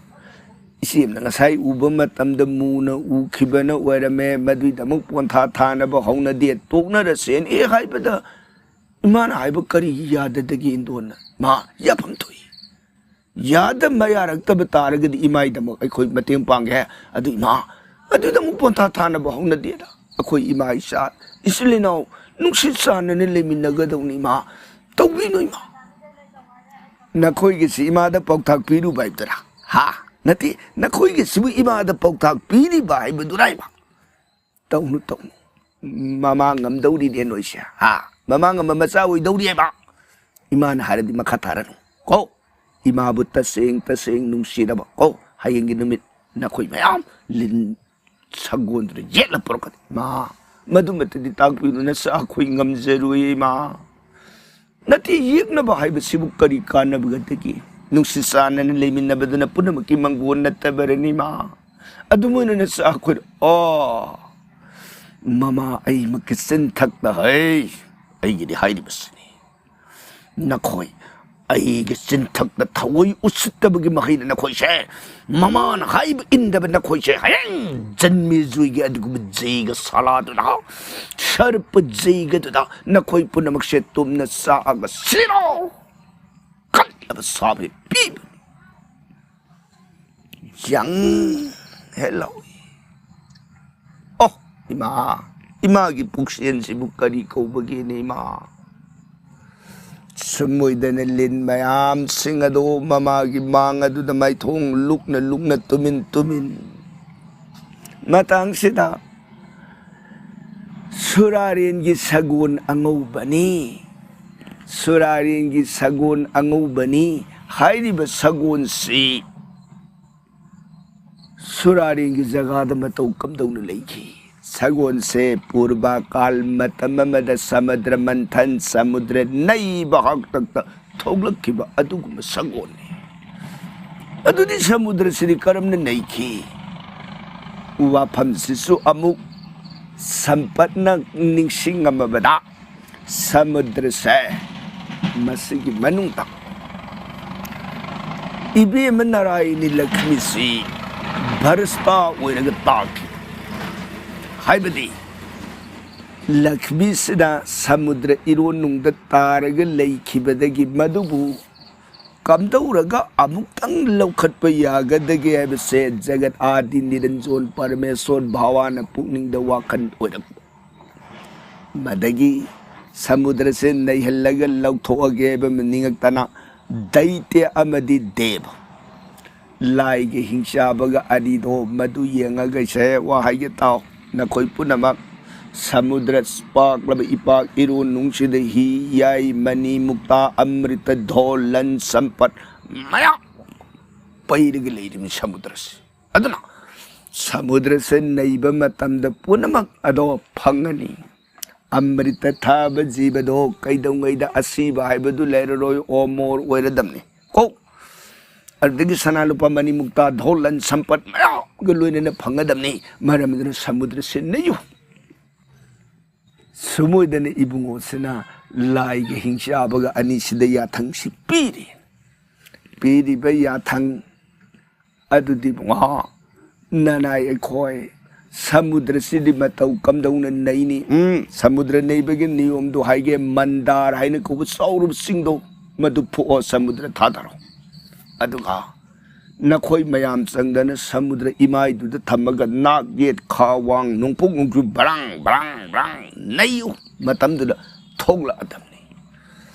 ꯏꯆꯦꯝꯅ ꯉꯁꯥꯏ ꯎꯕ ꯃꯇꯝꯗ ꯃꯨꯅ ꯎꯈꯤꯕꯅ ꯑꯣꯏꯔꯝꯃꯦ, ꯃꯗꯨꯏꯗꯃꯛ ꯄꯣꯟꯊꯥ ꯊꯥꯅꯕ ꯍꯧꯅꯗꯦ, ꯇꯣꯛꯅꯔꯁꯦꯅ ꯍꯦꯛ ꯍꯥꯏꯕꯗ ꯏꯃꯥꯅ ꯍꯥꯏꯕ ꯀꯔꯤꯒꯤ ꯌꯥꯗꯗꯒꯦ ꯏꯟꯗꯣꯟꯅ? ꯃꯥ ꯌꯥꯐꯝ ꯊꯣꯛꯏ꯫ ꯌꯥꯗꯕ ꯌꯥꯔꯛꯇꯕ ꯇꯥꯔꯒꯗꯤ ꯏꯃꯥꯏꯗꯃꯛ ꯑꯩꯈꯣꯏ ꯃꯇꯦꯡ ꯄꯥꯡꯒꯦ꯫ ꯑꯗꯨ ꯏꯃꯥ, ꯑꯗꯨꯗ ꯑꯃꯨꯛ ꯄꯣꯟꯊꯥ ꯊꯥꯅꯕ ꯍꯧꯅꯗꯦꯗ꯫ ꯑꯩꯈꯣꯏ ꯏꯃꯥ ꯏꯆꯥ, ꯏꯆꯤꯜ ꯏꯅꯥꯎ ꯅꯨꯡꯁꯤ ꯆꯥꯟꯅꯅ ꯂꯩꯃꯤꯟꯅꯒꯗꯧꯅꯤ ꯏꯃꯥ꯫ ꯇꯧꯕꯤꯅꯨ ꯏꯃꯥ꯫ ꯅꯈꯣꯏꯒꯤꯁꯤ ꯏꯃꯥꯗ ꯄꯥꯎꯇꯥꯛ ꯄꯤꯔꯨꯕ ꯍꯥꯏꯕꯗꯨꯔꯥ? ꯍꯥ? ꯅꯠꯇꯦ, ꯅꯈꯣꯏꯒꯤꯁꯤꯕꯨ ꯏꯃꯥꯗ ꯄꯥꯎꯇꯥꯛ ꯄꯤꯔꯤꯕ ꯍꯥꯏꯕꯗꯨꯔꯥ ꯏꯃꯥ? ꯇꯧꯅꯨ, ꯇꯧꯅꯨ꯫ ꯃꯃꯥ ꯉꯝꯗꯧꯔꯤꯅꯦ ꯅꯣꯏꯁꯦ, ꯍꯥ? ꯃꯃꯥ ꯉꯝꯕ ꯃꯆꯥ ꯑꯣꯏꯗꯧꯔꯤꯑꯕ꯫ ꯏꯃꯥꯅ ꯍꯥꯏꯔꯗꯤ ꯃꯈꯥ ꯇꯥꯔꯅꯨ ꯀꯣ꯫ ꯏꯃꯥꯕꯨ ꯇꯁꯦꯡ ꯇꯁꯦꯡ ꯅꯨꯡꯁꯤꯔꯕ ꯀꯣ꯫ ꯍꯌꯦꯡꯒꯤ ꯅꯨꯃꯤꯠ ꯅꯈꯣꯏ ꯃꯌꯥꯝ ꯂꯤꯟ ꯁꯪꯒꯣꯟꯗꯨꯅ ꯌꯦꯠꯂ ꯄꯨꯔꯛꯀꯅꯤ꯫ ꯏꯃꯥ, ꯃꯗꯨꯃꯠꯇꯗꯤ ꯇꯥꯛꯄꯤꯅꯨ, ꯅꯆꯥ ꯑꯩꯈꯣꯏ ꯉꯝꯖꯔꯣꯏ ꯏꯃꯥ꯫ ꯅꯠꯇꯦ, ꯌꯦꯛꯅꯕ ꯍꯥꯏꯕꯁꯤꯕꯨ ꯀꯔꯤ ꯀꯥꯟꯅꯕꯒꯗꯒꯦ? ꯅꯨꯡꯁꯤ ꯆꯥꯟꯅꯅ ꯂꯩꯃꯤꯟꯅꯕꯗꯨꯅ ꯄꯨꯝꯅꯃꯛꯀꯤ ꯃꯪꯒꯣꯟ ꯅꯠꯇꯕꯔꯅꯤ ꯏꯃꯥ꯫ ꯑꯗꯨꯃꯥꯏꯅ ꯅꯆꯥ ꯑꯩꯈꯣꯏ, ꯑꯣ, ꯃꯃꯥ ꯑꯩꯃꯛꯀꯤ ꯆꯤꯟꯊꯛꯇ ꯍꯩ, ꯑꯩꯒꯤꯗꯤ ꯍꯥꯏꯔꯤꯕꯁꯤꯅꯤ꯫ ꯅꯈꯣꯏ ꯑꯩꯒꯤ ꯆꯤꯟꯊꯛꯇ ꯊꯑꯣꯏ ꯎꯁꯤꯠꯇꯕꯒꯤ ꯃꯍꯩꯅ ꯅꯈꯣꯏꯁꯦ ꯃꯃꯥꯅ ꯍꯥꯏꯕ ꯏꯟꯗꯕ ꯅꯈꯣꯏꯁꯦ ꯍꯌꯦꯡ ꯖꯟꯃꯦꯖꯨꯏꯒꯤ ꯑꯗꯨꯒꯨꯝꯕ ꯖꯩꯒ ꯁꯥꯂꯥꯗꯨꯅ, ꯁꯔꯄ ꯖꯩꯒꯗꯨꯗ ꯅꯈꯣꯏ ꯄꯨꯝꯅꯃꯛꯁꯦ ꯇꯨꯝꯅ ꯆꯥꯛꯑꯒ ꯁꯤꯔꯣ! ꯀꯜꯂꯕ ꯁꯥꯕ ꯄꯤꯕꯅꯤ꯫ ꯌꯪ ꯍꯦꯛ ꯂꯥꯎꯏ꯫ ꯑꯣ, ꯏꯃꯥ! ꯏꯃꯥꯒꯤ ꯄꯨꯛꯁꯦꯟꯁꯤꯕꯨ ꯀꯔꯤ ꯀꯧꯕꯒꯦꯅꯦ, ꯏꯃꯥ? ꯁꯨꯝ ꯑꯣꯏꯗꯅ ꯂꯤꯟ ꯃꯌꯥꯝꯁꯤꯡ ꯑꯗꯨ ꯃꯃꯥꯒꯤ ꯃꯥꯡ ꯑꯗꯨꯗ ꯃꯥꯏꯊꯣꯡ ꯂꯨꯛꯅ ꯂꯨꯛꯅ ꯇꯨꯃꯤꯟ ꯇꯨꯃꯤꯟ꯫ ꯃꯇꯥꯡꯁꯤꯗ ꯁꯨꯔꯥꯔꯦꯟꯒꯤ ꯁꯒꯣꯜ ꯑꯉꯧꯕꯅꯤ꯫ ꯁꯨꯔꯥꯔꯦꯟꯒꯤ ꯁꯒꯣꯜ ꯑꯉꯧꯕꯅꯤ ꯍꯥꯏꯔꯤꯕ ꯁꯒꯣꯜꯁꯤ ꯁꯨꯔꯥꯔꯦꯟꯒꯤ ꯖꯒꯥꯗ ꯃꯇꯧ ꯀꯝꯗꯧꯅ ꯂꯩꯈꯤ? ꯁꯒꯣꯜꯁꯦ ꯄꯨꯔꯕ ꯀꯥꯜ ꯃꯇꯝ ꯑꯃꯗ ꯁꯃꯨꯗ꯭ꯔ ꯃꯟꯊꯟ, ꯁꯃꯨꯗ꯭ꯔ ꯅꯩꯕ ꯍꯥꯛꯇꯛꯇ ꯊꯣꯛꯂꯛꯈꯤꯕ ꯑꯗꯨꯒꯨꯝꯕ ꯁꯒꯣꯜꯅꯤ꯫ ꯑꯗꯨꯗꯤ ꯁꯃꯨꯗ꯭ꯔꯁꯤꯗꯤ ꯀꯔꯝꯅ ꯅꯩꯈꯤ? ꯋꯥꯐꯝꯁꯤꯁꯨ ꯑꯃꯨꯛ ꯁꯝꯄꯠꯅ ꯅꯤꯡꯁꯤꯡꯉꯝꯃꯕꯗ, ꯁꯃꯨꯗ꯭ꯔꯁꯦ ꯃꯁꯤꯒꯤ ꯃꯅꯨꯡꯗ ꯏꯕꯦꯝꯃ ꯅꯥꯔꯥꯌꯅꯤ ꯂꯛꯁꯃꯤꯁꯤ ꯚ꯭ꯔꯁꯇ ꯑꯣꯏꯔꯒ ꯇꯥꯈꯤ꯫ ꯍꯥꯏꯕꯗꯤ ꯂꯛꯁꯃꯤꯁꯤꯅ ꯁꯃꯨꯗ꯭ꯔ ꯏꯔꯣꯟꯅꯨꯡꯗ ꯇꯥꯔꯒ ꯂꯩꯈꯤꯕꯗꯒꯤ ꯃꯗꯨꯕꯨ ꯀꯝꯗꯧꯔꯒ ꯑꯃꯨꯛꯇꯪ ꯂꯧꯈꯠꯄ ꯌꯥꯒꯗꯒꯦ ꯍꯥꯏꯕꯁꯦ ꯖꯒꯠ ꯑꯥꯗꯤ ꯅꯤꯔꯟꯖꯣꯟ ꯄꯔꯃꯦꯁꯣꯔ ꯚꯥꯋꯥꯅ ꯄꯨꯛꯅꯤꯡꯗ ꯋꯥꯈꯜ ꯑꯣꯏꯔꯛꯄ꯫ ꯃꯗꯒꯤ ꯁꯃꯨꯗ꯭ꯔꯁꯦ ꯅꯩꯍꯜꯂꯒ ꯂꯧꯊꯣꯛꯑꯒꯦ ꯍꯥꯏꯕ ꯑꯃ ꯅꯤꯡꯉꯛꯇꯅ ꯗꯩꯇ꯭ꯌ ꯑꯃꯗꯤ ꯗꯦꯕ, ꯂꯥꯏꯒꯤ ꯍꯤꯡꯆꯥꯕꯒ ꯑꯅꯤꯗꯣ ꯃꯗꯨ ꯌꯦꯡꯉꯒ ꯁꯦ ꯋꯥ ꯍꯥꯏꯒꯦ ꯇꯥꯎ, ꯅꯈꯣꯏ ꯄꯨꯝꯅꯃꯛ꯫ ꯁꯃꯨꯗ꯭ꯔ ꯄꯥꯛꯂꯕ ꯏꯄꯥꯛ ꯏꯔꯣꯟꯅꯨꯡꯁꯤꯗ ꯍꯤ, ꯌꯥꯏ, ꯃꯅꯤ, ꯃꯨꯛꯇꯥ, ꯑꯃ꯭ꯔꯤꯇ, ꯙꯣꯜ, ꯂꯟ, ꯁꯝꯄꯠ ꯃꯌꯥꯝ ꯄꯩꯔꯒ ꯂꯩꯔꯤꯕ ꯁꯃꯨꯗ꯭ꯔꯁꯤ꯫ ꯑꯗꯨꯅ ꯁꯃꯨꯗ꯭ꯔꯁꯦ ꯅꯩꯕ ꯃꯇꯝꯗ ꯄꯨꯝꯅꯃꯛ ꯑꯗꯣ ꯐꯪꯒꯅꯤ꯫ ꯑꯃ꯭ꯔꯤꯇ ꯊꯛꯄ ꯖꯤꯕꯗꯣ ꯀꯩꯗꯧꯉꯩꯗ ꯑꯁꯤꯕ ꯍꯥꯏꯕꯗꯨ ꯂꯩꯔꯔꯣꯏ, ꯑꯃꯣꯔ ꯑꯣꯏꯔꯗꯝꯅꯤ ꯀꯣ꯫ ꯑꯗꯨꯗꯒꯤ ꯁꯅꯥ ꯂꯨꯄꯥ ꯃꯅꯤ ꯃꯨꯛꯇꯥ ꯙꯣꯜ ꯂꯟ ꯁꯝꯄꯠ ꯃꯌꯥꯝꯒ ꯂꯣꯏꯅꯅ ꯐꯪꯒꯗꯕꯅꯤ꯫ ꯃꯔꯝ ꯑꯗꯨꯅ ꯁꯃꯨꯗ꯭ꯔꯁꯦ ꯅꯩꯌꯨ꯫ ꯁꯨꯝ ꯑꯣꯏꯗꯅ ꯏꯕꯨꯡꯉꯣꯁꯤꯅ ꯂꯥꯏꯒ ꯍꯤꯡꯆꯥꯕꯒ ꯑꯅꯤꯁꯤꯗ ꯌꯥꯊꯪꯁꯤ ꯄꯤꯔꯤ꯫ ꯄꯤꯔꯤꯕ ꯌꯥꯊꯪ ꯑꯗꯨꯗꯤ ꯏꯕꯨꯡꯉꯣ, ꯅꯅꯥꯏ ꯑꯩꯈꯣꯏ ꯁꯃꯨꯗ꯭ꯔꯁꯤꯗꯤ ꯃꯇꯧ ꯀꯝꯗꯧꯅ ꯅꯩꯅꯤ? ꯎꯝ, ꯁꯃꯨꯗ꯭ꯔ ꯅꯩꯕꯒꯤ ꯅꯤꯌꯣꯝꯗꯣ ꯍꯥꯏꯒꯦ꯫ ꯃꯟꯗꯥꯔ ꯍꯥꯏꯅ ꯀꯧꯕ ꯆꯥꯎꯔꯕ ꯆꯤꯡꯗꯣ, ꯃꯗꯨ ꯐꯨꯛꯑꯣ, ꯁꯃꯨꯗ꯭ꯔ ꯊꯥꯗꯔꯣ꯫ ꯑꯗꯨꯒ ꯅꯈꯣꯏ ꯃꯌꯥꯝ ꯆꯪꯗꯅ ꯁꯃꯨꯗ꯭ꯔ ꯏꯃꯥꯏꯗꯨꯗ ꯊꯝꯃꯒ ꯅꯥꯛ ꯌꯦꯠ ꯈꯥ ꯋꯥꯡ ꯅꯣꯡꯄꯣꯛ ꯅꯣꯡꯆꯨꯞ ꯕ꯭ꯔꯥꯡ ꯕ꯭ꯔꯥꯡ ꯕ꯭ꯔꯥꯡ ꯅꯩꯌꯨ꯫ ꯃꯇꯝꯗꯨꯗ ꯊꯣꯛꯂꯛꯑꯗꯕꯅꯤ꯫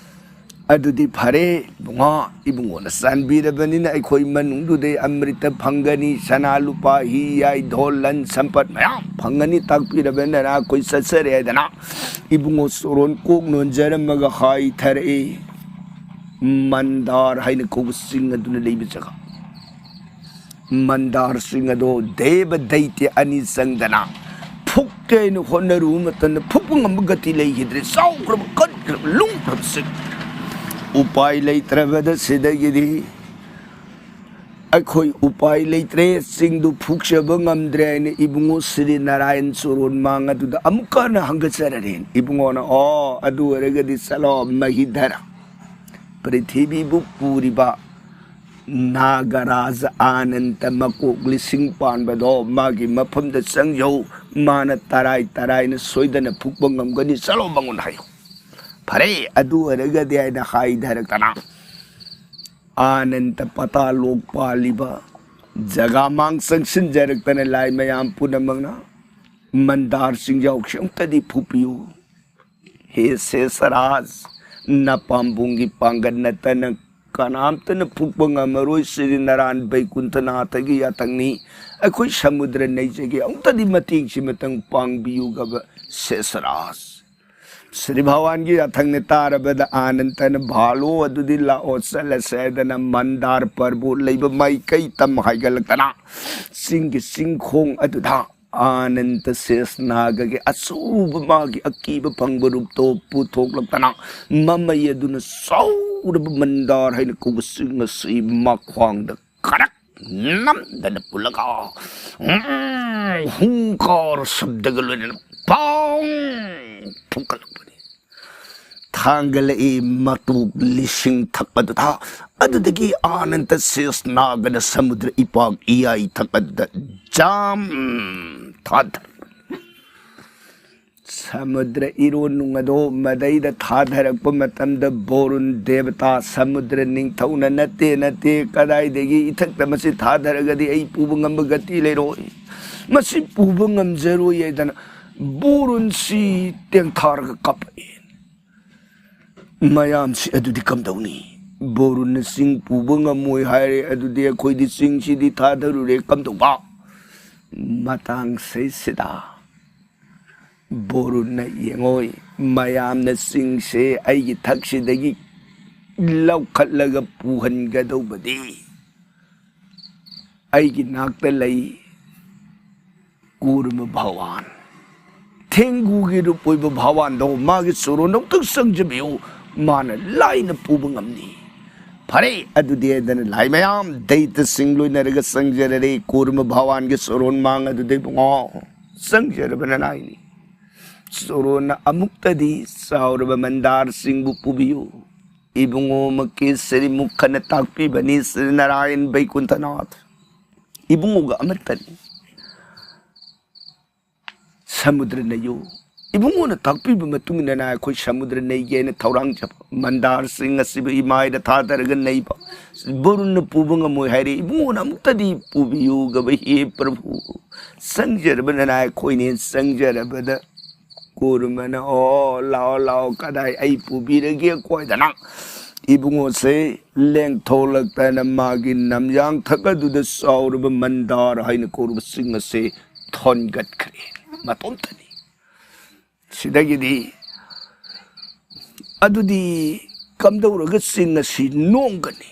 ꯑꯗꯨꯗꯤ ꯐꯔꯦ ꯏꯕꯨꯡꯉꯣ, ꯏꯕꯨꯡꯉꯣꯅ ꯆꯥꯟꯕꯤꯔꯕꯅꯤꯅ ꯑꯩꯈꯣꯏ ꯃꯅꯨꯡꯗꯨꯗꯩ ꯑꯃ꯭ꯔꯤꯇ ꯐꯪꯒꯅꯤ, ꯁꯅꯥ ꯂꯨꯄꯥ, ꯍꯤ ꯌꯥꯏ, ꯙꯣꯜ ꯂꯟ ꯁꯝꯄꯠ ꯃꯌꯥꯝ ꯐꯪꯒꯅꯤ, ꯇꯥꯛꯄꯤꯔꯕꯅꯤꯅ ꯑꯩꯈꯣꯏ ꯆꯠꯆꯔꯦ ꯍꯥꯏꯗꯅ ꯏꯕꯨꯡꯉꯣ ꯆꯣꯔꯣꯟ ꯀꯣꯛ ꯅꯣꯟꯖꯔꯝꯃꯒ ꯍꯥꯏꯊꯔꯛꯏ꯫ ꯃꯟꯗꯥꯔ ꯍꯥꯏꯅ ꯀꯧꯕ ꯆꯤꯡ ꯑꯗꯨꯅ ꯂꯩꯕ ꯖꯒꯥ꯫ ꯃꯟꯗꯥꯔꯁꯤꯡ ꯑꯗꯣ ꯗꯦꯕ ꯗꯩꯇ꯭ꯌ ꯑꯅꯤ ꯆꯪꯗꯅ ꯐꯨꯛꯀꯦ ꯍꯥꯏꯅ ꯍꯣꯠꯅꯔꯨꯕ ꯃꯇꯝꯗ ꯐꯨꯛꯄ ꯉꯝꯕ ꯒꯇꯤ ꯂꯩꯈꯤꯗ꯭ꯔꯦ꯫ ꯆꯥꯎꯈ꯭ꯔꯕ, ꯀꯟꯈ꯭ꯔꯕ, ꯂꯨꯝꯈ꯭ꯔꯕ ꯆꯤꯡ꯫ ꯎꯄꯥꯏ ꯂꯩꯇ꯭ꯔꯕꯗ ꯁꯤꯗꯒꯤꯗꯤ ꯑꯩꯈꯣꯏ ꯎꯄꯥꯏ ꯂꯩꯇ꯭ꯔꯦ, ꯆꯤꯡꯗꯨ ꯐꯨꯛꯆꯕ ꯉꯝꯗ꯭ꯔꯦ ꯍꯥꯏꯅ ꯏꯕꯨꯡꯉꯣ ꯁ꯭ꯔꯤ ꯅꯥꯔꯥꯌꯟ ꯆꯣꯔꯣꯟ ꯃꯥꯡ ꯑꯗꯨꯗ ꯑꯃꯨꯛꯀ ꯍꯟꯅ ꯍꯪꯒꯠꯆꯔꯔꯦ꯫ ꯏꯕꯨꯡꯉꯣꯅ, "ꯑꯣ, ꯑꯗꯨ ꯑꯣꯏꯔꯒꯗꯤ ꯆꯠꯂꯣ ꯃꯍꯤꯙꯔ, ꯄ꯭ꯔꯤꯊꯤꯕꯤꯕꯨ ꯄꯨꯔꯤꯕ ꯅꯥꯒꯔꯥꯖ ꯑꯥꯅꯟꯗ ꯃꯀꯣꯛ ꯂꯤꯁꯤꯡ ꯄꯥꯟꯕꯗꯣ ꯃꯥꯒꯤ ꯃꯐꯝꯗ ꯆꯪꯖꯧ, ꯃꯥꯅ ꯇꯔꯥꯏ ꯇꯔꯥꯏꯅ ꯁꯣꯏꯗꯅ ꯐꯨꯛꯄ ꯉꯝꯒꯅꯤ, ꯆꯠꯂꯣ ꯃꯉꯣꯟꯗ ꯍꯥꯏꯌꯨ"꯫ ꯐꯔꯦ, ꯑꯗꯨ ꯑꯣꯏꯔꯒꯗꯤ ꯍꯥꯏꯅ ꯍꯥꯏꯊꯔꯛꯇꯅ ꯑꯥꯅꯟꯗ ꯄꯇꯥ ꯂꯣꯛ ꯄꯥꯜꯂꯤꯕ ꯖꯒꯥ ꯃꯥꯡ ꯆꯪꯁꯤꯟꯖꯔꯛꯇꯅ ꯂꯥꯏ ꯃꯌꯥꯝ ꯄꯨꯝꯅꯃꯛꯅ ꯃꯟꯗꯥꯔ ꯆꯤꯡꯖꯥꯎꯁꯤ ꯑꯃꯨꯛꯇꯗꯤ ꯐꯨꯛꯄꯤꯌꯨ꯫ ꯍꯦ ꯁꯦꯁꯔꯥꯖ, ꯅꯄꯥꯝꯕꯣꯝꯒꯤ ꯄꯥꯡꯒꯜ ꯅꯠꯇꯅ ꯀꯅꯥꯝꯇꯅ ꯐꯨꯛꯄ ꯉꯝꯃꯔꯣꯏ꯫ ꯁ꯭ꯔꯤ ꯅꯥꯔꯥꯌꯟ ꯕꯩꯀꯨꯟꯊꯅꯥꯊꯒꯤ ꯌꯥꯊꯪꯅꯤ꯫ ꯑꯩꯈꯣꯏ ꯁꯃꯨꯗ꯭ꯔ ꯅꯩꯖꯒꯦ, ꯑꯃꯨꯛꯇꯗꯤ ꯃꯇꯦꯡꯁꯤ ꯃꯇꯪ ꯄꯥꯡꯕꯤꯌꯨꯒꯕ ꯁꯦꯁꯔꯥꯖ꯫ ꯁ꯭ꯔꯤ ꯚꯒꯋꯥꯟꯒꯤ ꯌꯥꯊꯪꯅ ꯇꯥꯔꯕꯗ ꯑꯥꯅꯟꯗꯅ ꯚꯥꯂꯣ ꯑꯗꯨꯗꯤ ꯂꯥꯛꯑꯣ ꯆꯠꯂꯁꯦ ꯍꯥꯏꯗꯅ ꯃꯟꯗꯥꯔ ꯄꯔꯕꯣꯠ ꯂꯩꯕ ꯃꯥꯏꯀꯩ ꯇꯝ ꯍꯥꯏꯒꯠꯂꯛꯇꯅ ꯆꯤꯡꯒꯤ ꯆꯤꯡꯈꯣꯡ ꯑꯗꯨꯗ ꯑꯥꯅꯟꯗ ꯁꯦꯁ ꯅꯥꯒꯒꯤ ꯑꯆꯧꯕ ꯃꯥꯒꯤ ꯑꯀꯤꯕ ꯐꯪꯕ ꯔꯨꯞꯇꯣ ꯄꯨꯊꯣꯛꯂꯛꯇꯅ ꯃꯃꯩ ꯑꯗꯨꯅ ꯆꯥꯎꯔꯕ ꯃꯟꯗꯥꯔ ꯍꯥꯏꯅ ꯀꯧꯕ ꯆꯤꯡ ꯑꯁꯤ ꯃꯈ꯭ꯋꯥꯡꯗ ꯀꯔꯛ ꯅꯝꯗꯅ ꯄꯨꯜꯂꯒ, ꯎꯝ, ꯍꯨꯡꯀꯥꯔ ꯁꯕꯗꯒ ꯂꯣꯏꯅꯅ ꯄꯥꯡ ꯐꯨꯀꯠꯂꯛꯄꯅꯤ꯫ ꯊꯥꯡꯒꯠꯂꯛꯏ ꯃꯇꯣꯛ ꯂꯤꯁꯤꯡ ꯊꯛ ꯑꯗꯨꯗ, ꯑꯗꯨꯗꯒꯤ ꯑꯥꯅꯟꯗ ꯁꯦꯁ ꯅꯥꯒꯅ ꯁꯃꯨꯗ꯭ꯔ ꯏꯄꯥꯛ ꯏꯌꯥꯏ ꯊꯛ ꯑꯗꯨꯗ ꯖꯥꯝ ꯊꯥꯗꯔꯛꯄꯅꯤ꯫ ꯁꯃꯨꯗ꯭ꯔ ꯏꯔꯣꯟ ꯅꯨꯡ ꯑꯗꯣ ꯃꯗꯩꯗ ꯊꯥꯗꯔꯛꯄ ꯃꯇꯝꯗ ꯕꯣꯔꯨꯟ ꯗꯦꯕꯇꯥ ꯁꯃꯨꯗ꯭ꯔ ꯅꯤꯡꯊꯧꯅ "ꯅꯠꯇꯦ, ꯅꯠꯇꯦ, ꯀꯗꯥꯏꯗꯒꯤ ꯏꯊꯛꯇ ꯃꯁꯤ ꯊꯥꯗꯔꯒꯗꯤ ꯑꯩ ꯄꯨꯕ ꯉꯝꯕ ꯒꯇꯤ ꯂꯩꯔꯣꯏ, ꯃꯁꯤ ꯄꯨꯕ ꯉꯝꯖꯔꯣꯏ" ꯍꯥꯏꯗꯅ ꯕꯣꯔꯨꯟꯁꯤ ꯇꯦꯡꯊꯥꯔꯒ ꯀꯥꯞꯄꯛꯏ꯫ ꯃꯌꯥꯝꯁꯤ ꯑꯗꯨꯗꯤ ꯀꯝꯗꯧꯅꯤ? ꯕꯣꯔꯨꯟꯅ ꯆꯤꯡ ꯄꯨꯕ ꯉꯝꯃꯣꯏ ꯍꯥꯏꯔꯦ, ꯑꯗꯨꯗꯤ ꯑꯩꯈꯣꯏꯗꯤ ꯆꯤꯡꯁꯤꯗꯤ ꯊꯥꯗꯔꯨꯔꯦ, ꯀꯝꯗꯧꯕ? ꯃꯇꯥꯡꯁꯤꯗ ꯕꯣꯔꯨꯟꯅ, "ꯌꯦꯡꯉꯣꯏ, ꯃꯌꯥꯝꯅ ꯆꯤꯡꯁꯦ ꯑꯩꯒꯤ ꯊꯛꯁꯤꯗꯒꯤ ꯂꯧꯈꯠꯂꯒ ꯄꯨꯍꯟꯒꯗꯧꯕꯗꯤ ꯑꯩꯒꯤ ꯅꯥꯛꯇ ꯂꯩ ꯀꯨꯔꯃ ꯚꯒꯋꯥꯟ, ꯊꯦꯡꯒꯨꯒꯤ ꯔꯨꯞ ꯑꯣꯏꯕ ꯚꯒꯋꯥꯟꯗꯣ, ꯃꯥꯒꯤ ꯆꯣꯔꯣꯟꯗ ꯑꯃꯨꯛꯇꯪ ꯆꯪꯖꯕꯤꯌꯨ, ꯃꯥꯅ ꯂꯥꯏꯅ ꯄꯨꯕ ꯉꯝꯅꯤ"꯫ ꯐꯔꯦ, ꯑꯗꯨꯗꯤ ꯍꯥꯏꯗꯅ ꯂꯥꯏ ꯃꯌꯥꯝ ꯗꯩꯇꯁꯤꯡ ꯂꯣꯏꯅꯔꯒ ꯆꯪꯖꯔꯔꯦ ꯀꯨꯔꯃ ꯚꯒꯋꯥꯟꯒꯤ ꯆꯣꯔꯣꯟ ꯃꯥꯡ ꯑꯗꯨꯗ꯫ ꯏꯕꯨꯡꯉꯣ, ꯆꯪꯖꯔꯕ ꯅꯅꯥꯏꯅꯤ, ꯆꯣꯔꯣꯟꯅ ꯑꯃꯨꯛꯇꯗꯤ ꯆꯥꯎꯔꯕ ꯃꯟꯗꯥꯔ ꯆꯤꯡꯕꯨ ꯄꯨꯕꯤꯌꯨ꯫ ꯏꯕꯨꯡꯉꯣ ꯃꯀꯦꯁꯔꯤ ꯃꯨꯈꯅ ꯇꯥꯛꯄꯤꯕꯅꯤ ꯁ꯭ꯔꯤ ꯅꯥꯔꯥꯌꯟ ꯕꯩꯀꯨꯟꯊꯅꯥꯊ꯫ ꯏꯕꯨꯡꯉꯣꯒ ꯑꯃꯠꯇꯅꯤ꯫ ꯁꯃꯨꯗ꯭ꯔ ꯅꯩꯌꯨ꯫ ꯏꯕꯨꯡꯉꯣꯅ ꯇꯥꯛꯄꯤꯕ ꯃꯇꯨꯡ ꯏꯟꯅ ꯑꯩꯈꯣꯏ ꯁꯃꯨꯗ꯭ꯔ ꯅꯩꯒꯦ ꯍꯥꯏꯅ ꯊꯧꯔꯥꯡꯖꯕ ꯃꯟꯗꯥꯔꯁꯤꯡ ꯑꯁꯤꯕꯨ ꯏꯃꯥꯏꯗ ꯊꯥꯗꯔꯒ ꯅꯩꯕ꯫ ꯕꯔꯨꯟꯅ ꯄꯨꯕ ꯉꯝꯃꯣꯏ ꯍꯥꯏꯔꯦ, ꯏꯕꯨꯡꯉꯣꯅ ꯑꯃꯨꯛꯇꯗꯤ ꯄꯨꯕꯤꯌꯨꯒꯕ, ꯍꯦ ꯄ꯭ꯔꯚꯨ, ꯆꯪꯖꯔꯕꯅ ꯑꯩꯈꯣꯏꯅꯦ꯫ ꯆꯪꯖꯔꯕꯗ ꯀꯨꯔꯃꯅ, "ꯑꯣ, ꯂꯥꯛꯑꯣ, ꯂꯥꯛꯑꯣ, ꯀꯗꯥꯏ ꯑꯩ ꯄꯨꯕꯤꯔꯒꯦ ꯀꯣꯏꯗꯅ?" ꯏꯕꯨꯡꯉꯣꯁꯦ ꯂꯦꯡꯊꯣꯛꯂꯛꯇꯅ ꯃꯥꯒꯤ ꯅꯝꯌꯥꯡꯊꯛ ꯑꯗꯨꯗ ꯆꯥꯎꯔꯕ ꯃꯟꯗꯥꯔ ꯍꯥꯏꯅ ꯀꯧꯔꯕ ꯆꯤꯡ ꯑꯁꯦ ꯊꯣꯟꯒꯠꯈ꯭ꯔꯦ ꯃꯇꯣꯝꯇꯅꯤ꯫ ꯁꯤꯗꯒꯤꯗꯤ ꯑꯗꯨꯗꯤ ꯀꯝꯗꯧꯔꯒ ꯆꯤꯡ ꯑꯁꯤ ꯅꯣꯝꯒꯅꯤ?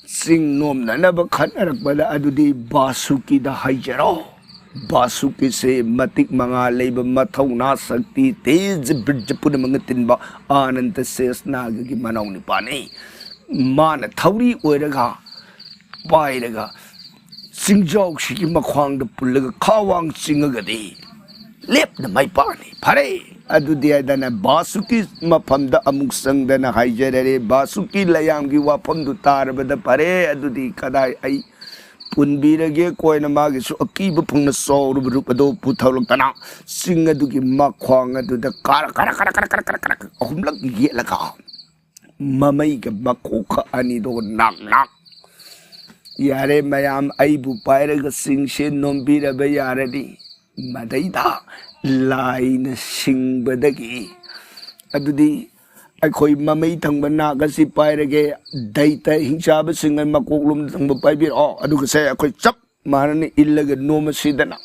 ꯆꯤꯡ ꯅꯣꯝꯅꯅꯕ ꯈꯟꯅꯔꯛꯄꯗ ꯑꯗꯨꯗꯤ ꯕꯥꯁꯨꯀꯤꯗ ꯍꯥꯏꯖꯔꯣ꯫ ꯕꯥꯁꯨꯀꯤꯁꯦ ꯃꯇꯤꯛ ꯃꯉꯥ ꯂꯩꯕ, ꯃꯊꯧꯅꯥ, ꯁꯛꯇꯤ, ꯇꯦꯖ, ꯕꯤꯔꯖ ꯄꯨꯝꯅꯃꯛꯅ ꯇꯤꯟꯕ ꯑꯅꯟꯇ ꯁꯦꯁ ꯅꯥꯒꯒꯤ ꯃꯅꯥꯎ ꯅꯨꯄꯥꯅꯤ꯫ ꯃꯥꯅ ꯊꯧꯔꯤ ꯑꯣꯏꯔꯒ, ꯄꯥꯏꯔꯒ, ꯆꯤꯡꯖꯥꯎꯁꯤꯒꯤ ꯃꯈ꯭ꯋꯥꯡꯗ ꯄꯨꯜꯂꯒ ꯈꯥꯋꯥꯡ ꯆꯤꯡꯉꯒꯗꯤ ꯂꯦꯞꯅ ꯃꯥꯏ ꯄꯥꯛꯑꯅꯤ꯫ ꯐꯔꯦ, ꯑꯗꯨꯗꯤ ꯍꯥꯏꯗꯅ ꯕꯥꯁꯨꯀꯤ ꯃꯐꯝꯗ ꯑꯃꯨꯛ ꯆꯪꯗꯅ ꯍꯥꯏꯖꯔꯔꯦ, ꯕꯥꯁꯨꯀꯤ ꯂꯌꯥꯝꯒꯤ ꯋꯥꯐꯝꯗꯨ ꯇꯥꯔꯕꯗ, "ꯐꯔꯦ, ꯑꯗꯨꯗꯤ ꯀꯗꯥꯏ ꯑꯩ ꯄꯨꯟꯕꯤꯔꯒꯦ ꯀꯣꯏꯅ ꯃꯥꯒꯤꯁꯨ ꯑꯀꯤꯕ ꯐꯪꯅ ꯆꯥꯎꯔꯕ ꯔꯨꯞ ꯑꯗꯨ ꯄꯨꯊꯣꯛꯂꯛꯇꯅ ꯆꯤꯡ ꯑꯗꯨꯒꯤ ꯃꯈ꯭ꯋꯥꯡ ꯑꯗꯨꯗ ꯀꯥꯔꯛ ꯀꯥꯔꯛ ꯀꯥꯔꯛ ꯀꯥꯔꯛ ꯀꯥꯔꯛ ꯀꯥꯔꯛ ꯑꯍꯨꯝꯂꯛ ꯌꯦꯠꯂꯒ ꯃꯃꯩꯒ ꯃꯀꯣꯛꯀ ꯑꯅꯤꯗꯣ ꯅꯥꯛ ꯅꯥꯛ꯫ ꯌꯥꯔꯦ ꯃꯌꯥꯝ, ꯑꯩꯕꯨ ꯄꯥꯏꯔꯒ ꯆꯤꯡꯁꯦ ꯅꯣꯝꯕꯤꯔꯕ ꯌꯥꯔꯅꯤ꯫ ꯃꯗꯩꯗ ꯂꯥꯏꯅ ꯁꯤꯡꯕꯗꯒꯤ ꯑꯗꯨꯗꯤ ꯑꯩꯈꯣꯏ ꯃꯃꯩ ꯊꯪꯕ ꯅꯥꯛ ꯑꯁꯤ ꯄꯥꯏꯔꯒꯦ, ꯗꯩꯇ ꯍꯤꯡꯆꯥꯕꯁꯤꯡ ꯃꯀꯣꯛ ꯂꯣꯝ ꯊꯪꯕ ꯄꯥꯏꯕꯤꯔꯛꯑꯣ, ꯑꯗꯨꯒ ꯁꯦ ꯑꯩꯈꯣꯏ ꯆꯞ ꯃꯥꯟꯅꯅ ꯏꯜꯂꯒ ꯅꯣꯝꯃꯁꯤꯗꯅ꯫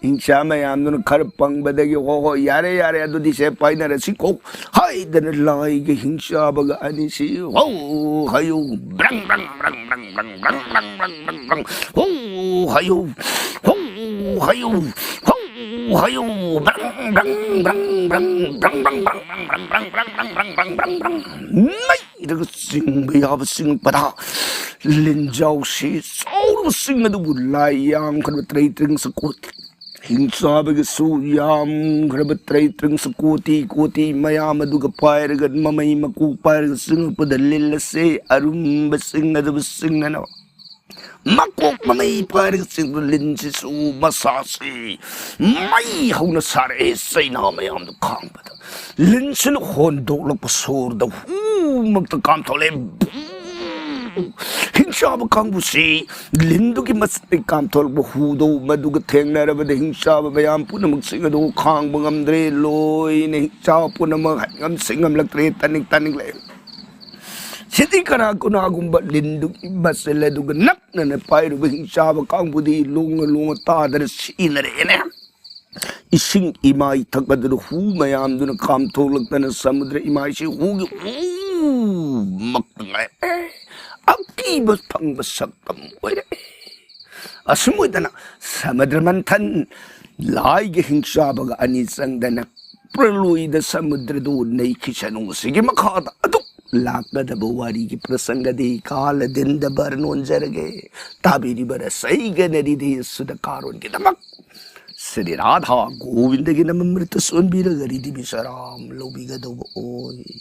ꯍꯤꯡꯆꯥ ꯃꯌꯥꯝꯗꯨꯅ ꯈꯔ ꯄꯪꯕꯗꯒꯤ, "ꯍꯣ ꯍꯣ, ꯌꯥꯔꯦ ꯌꯥꯔꯦ, ꯑꯗꯨꯗꯤ ꯁꯦ ꯄꯥꯏꯅꯔꯁꯤꯀꯣ" ꯍꯥꯏꯗꯅ ꯂꯥꯏꯒ ꯍꯤꯡꯆꯥꯕꯒ ꯑꯅꯤꯁꯤ ꯍꯧ ꯍꯥꯏꯌꯨ, ꯕ꯭ꯔꯪ ꯕ꯭ꯔꯪ ꯕ꯭ꯔꯪ ꯕ꯭ꯔꯪ ꯕ꯭ꯔꯪ ꯕ꯭ꯔꯪ ꯕ꯭ꯔꯪ ꯕ꯭ꯔꯪ ꯕ꯭ꯔꯪ ꯕ꯭ꯔꯪ ꯍꯧ ꯍꯥꯏꯌꯨ, ꯍꯧ ꯍꯥꯏꯌꯨ, ꯍꯧ ꯍꯥꯏꯌꯨ, ꯕ꯭ꯔꯪ ꯕ꯭ꯔꯪ ꯕ꯭ꯔꯪ ꯕ꯭ꯔꯪ ꯕ꯭ꯔꯪ ꯕ꯭ꯔꯪ ꯕ꯭ꯔꯪ ꯕ꯭ꯔꯪ ꯕ꯭ꯔꯪ ꯕ꯭ꯔꯪ ꯕ꯭ꯔꯪ ꯕ꯭ꯔꯪ ꯕ꯭ꯔꯪ ꯕ꯭ꯔꯪ ꯕ꯭ꯔꯪ ꯕ꯭ꯔꯪ ꯃꯩꯗꯒ ꯆꯤꯡꯕ ꯌꯥꯕ ꯆꯤꯡꯉꯛꯄꯗ ꯂꯤꯟꯖꯥꯎꯁꯤ ꯆꯥꯎꯔꯕꯁꯤꯡ ꯑꯗꯨꯕꯨ ꯂꯥꯏ ꯌꯥꯝꯈ꯭ꯔꯕ ꯇ꯭ꯔꯩ ꯇ꯭ꯔꯤꯡ ꯆꯀꯣꯠ ꯍꯤꯡꯆꯥꯕꯒꯤꯁꯨ ꯌꯥꯝꯈ꯭ꯔꯕ ꯇ꯭ꯔꯩ ꯇ꯭ꯔꯤꯡ ꯆꯀꯣꯇꯤ ꯀꯣꯇꯤ ꯃꯌꯥꯝ ꯑꯗꯨꯒ ꯄꯥꯏꯔꯒ ꯃꯃꯩ ꯃꯀꯨ ꯄꯥꯏꯔꯒ ꯆꯤꯡꯉꯛꯄꯗ ꯂꯤꯜ ꯑꯁꯦ ꯑꯔꯨꯝꯕ ꯆꯤꯡꯅꯗꯕ ꯆꯤꯡꯅꯅꯕ ꯃꯀꯣꯛ ꯃꯃꯩ ꯄꯥꯏꯔꯒ ꯆꯤꯡꯕ ꯂꯤꯟꯁꯤꯁꯨ ꯃꯁꯥꯁꯤ ꯃꯩ ꯍꯧꯅ ꯁꯥꯔꯛꯑꯦ ꯆꯩꯅꯥ ꯃꯌꯥꯝꯗꯨ ꯈꯥꯡꯕꯗ꯫ ꯂꯤꯟꯁꯤꯅ ꯍꯣꯟꯗꯣꯛꯂꯛꯄ ꯁꯣꯔꯗ ꯍꯨꯃꯛꯇ ꯀꯥꯝꯊꯣꯛꯂꯦ꯫ ꯕꯨ! ꯍꯤꯡꯆꯥꯕ ꯀꯥꯡꯕꯨꯁꯤ ꯂꯤꯟꯗꯨꯒꯤ ꯃꯆꯤꯟꯗꯒꯤ ꯀꯥꯝꯊꯣꯛꯂꯛꯄ ꯍꯨꯗꯣ ꯃꯗꯨꯒ ꯊꯦꯡꯅꯔꯕꯗ ꯍꯤꯡꯆꯥꯕ ꯃꯌꯥꯝ ꯄꯨꯝꯅꯃꯛꯁꯤꯡ ꯑꯗꯨ ꯈꯥꯡꯕ ꯉꯝꯗ꯭ꯔꯦ꯫ ꯂꯣꯏꯅ ꯍꯤꯡꯆꯥꯕ ꯄꯨꯝꯅꯃꯛ ꯉꯝꯁꯤ ꯉꯝꯂꯛꯇ꯭ꯔꯦ, ꯇꯅꯤꯛ ꯇꯅꯤꯛ ꯂꯩ꯫ ꯁꯤꯗꯤ ꯀꯅꯥ ꯀꯅꯥꯒꯨꯝꯕ ꯂꯤꯟꯗꯨꯒꯤ ꯃꯆꯤꯜ ꯑꯗꯨꯒ ꯅꯛꯅꯅ ꯄꯥꯏꯔꯨꯕ ꯍꯤꯡꯆꯥꯕ ꯀꯥꯡꯕꯨꯗꯤ ꯂꯣꯡꯉ ꯂꯣꯡꯉ ꯇꯥꯗꯅ ꯁꯤꯅꯔꯦꯅꯦ꯫ ꯏꯁꯤꯡ ꯏꯃꯥꯏ ꯊꯛꯄꯗꯨꯗ ꯍꯨ ꯃꯌꯥꯝꯗꯨꯅ ꯀꯥꯝꯊꯣꯛꯂꯛꯇꯅ ꯁꯃꯨꯗ꯭ꯔ ꯏꯃꯥꯏꯁꯤ ꯍꯨꯒꯤ ꯍꯨꯃꯛꯇ ꯉꯥꯏꯔꯦ꯫ ꯑꯀꯤꯕ ꯐꯪꯕ ꯁꯛꯇꯝ ꯑꯣꯏꯔꯛꯑꯦ꯫ ꯑꯁꯨꯝ ꯑꯣꯏꯗꯅ ꯁꯃꯨꯗ꯭ꯔ ꯃꯟꯊꯟ ꯂꯥꯏꯒ ꯍꯤꯡꯆꯥꯕꯒ ꯑꯅꯤ ꯆꯪꯗꯅ ꯄ꯭ꯔꯂꯣꯏꯗ ꯁꯃꯨꯗ꯭ꯔꯗꯨ ꯅꯩꯈꯤꯁꯅꯨ꯫ ꯁꯤꯒꯤ ꯃꯈꯥꯗ ꯑꯗꯨꯛ ꯂꯥꯛꯀꯗꯕ ꯋꯥꯔꯤꯒꯤ ꯄ꯭ꯔꯁꯪꯒꯗꯤ ꯀꯥꯂꯗꯤꯟꯗ ꯕꯔ ꯅꯣꯟꯖꯔꯒꯦ꯫ ꯇꯥꯕꯤꯔꯤꯕ ꯔꯁꯩꯒꯅꯔꯤꯗꯤ ꯁꯨꯗ ꯀꯥꯔꯣꯟꯒꯤꯗꯃꯛ ꯁ꯭ꯔꯤ ꯔꯥꯙꯥ ꯒꯣꯕꯤꯟꯗꯒꯤ ꯅꯃꯃ꯭ꯔꯤꯇ ꯁꯣꯟꯕꯤꯔꯒ ꯔꯤꯗꯤ ꯕꯤꯁꯔꯥꯝ ꯂꯧꯕꯤꯒꯗꯧꯕ ꯑꯣꯏ꯫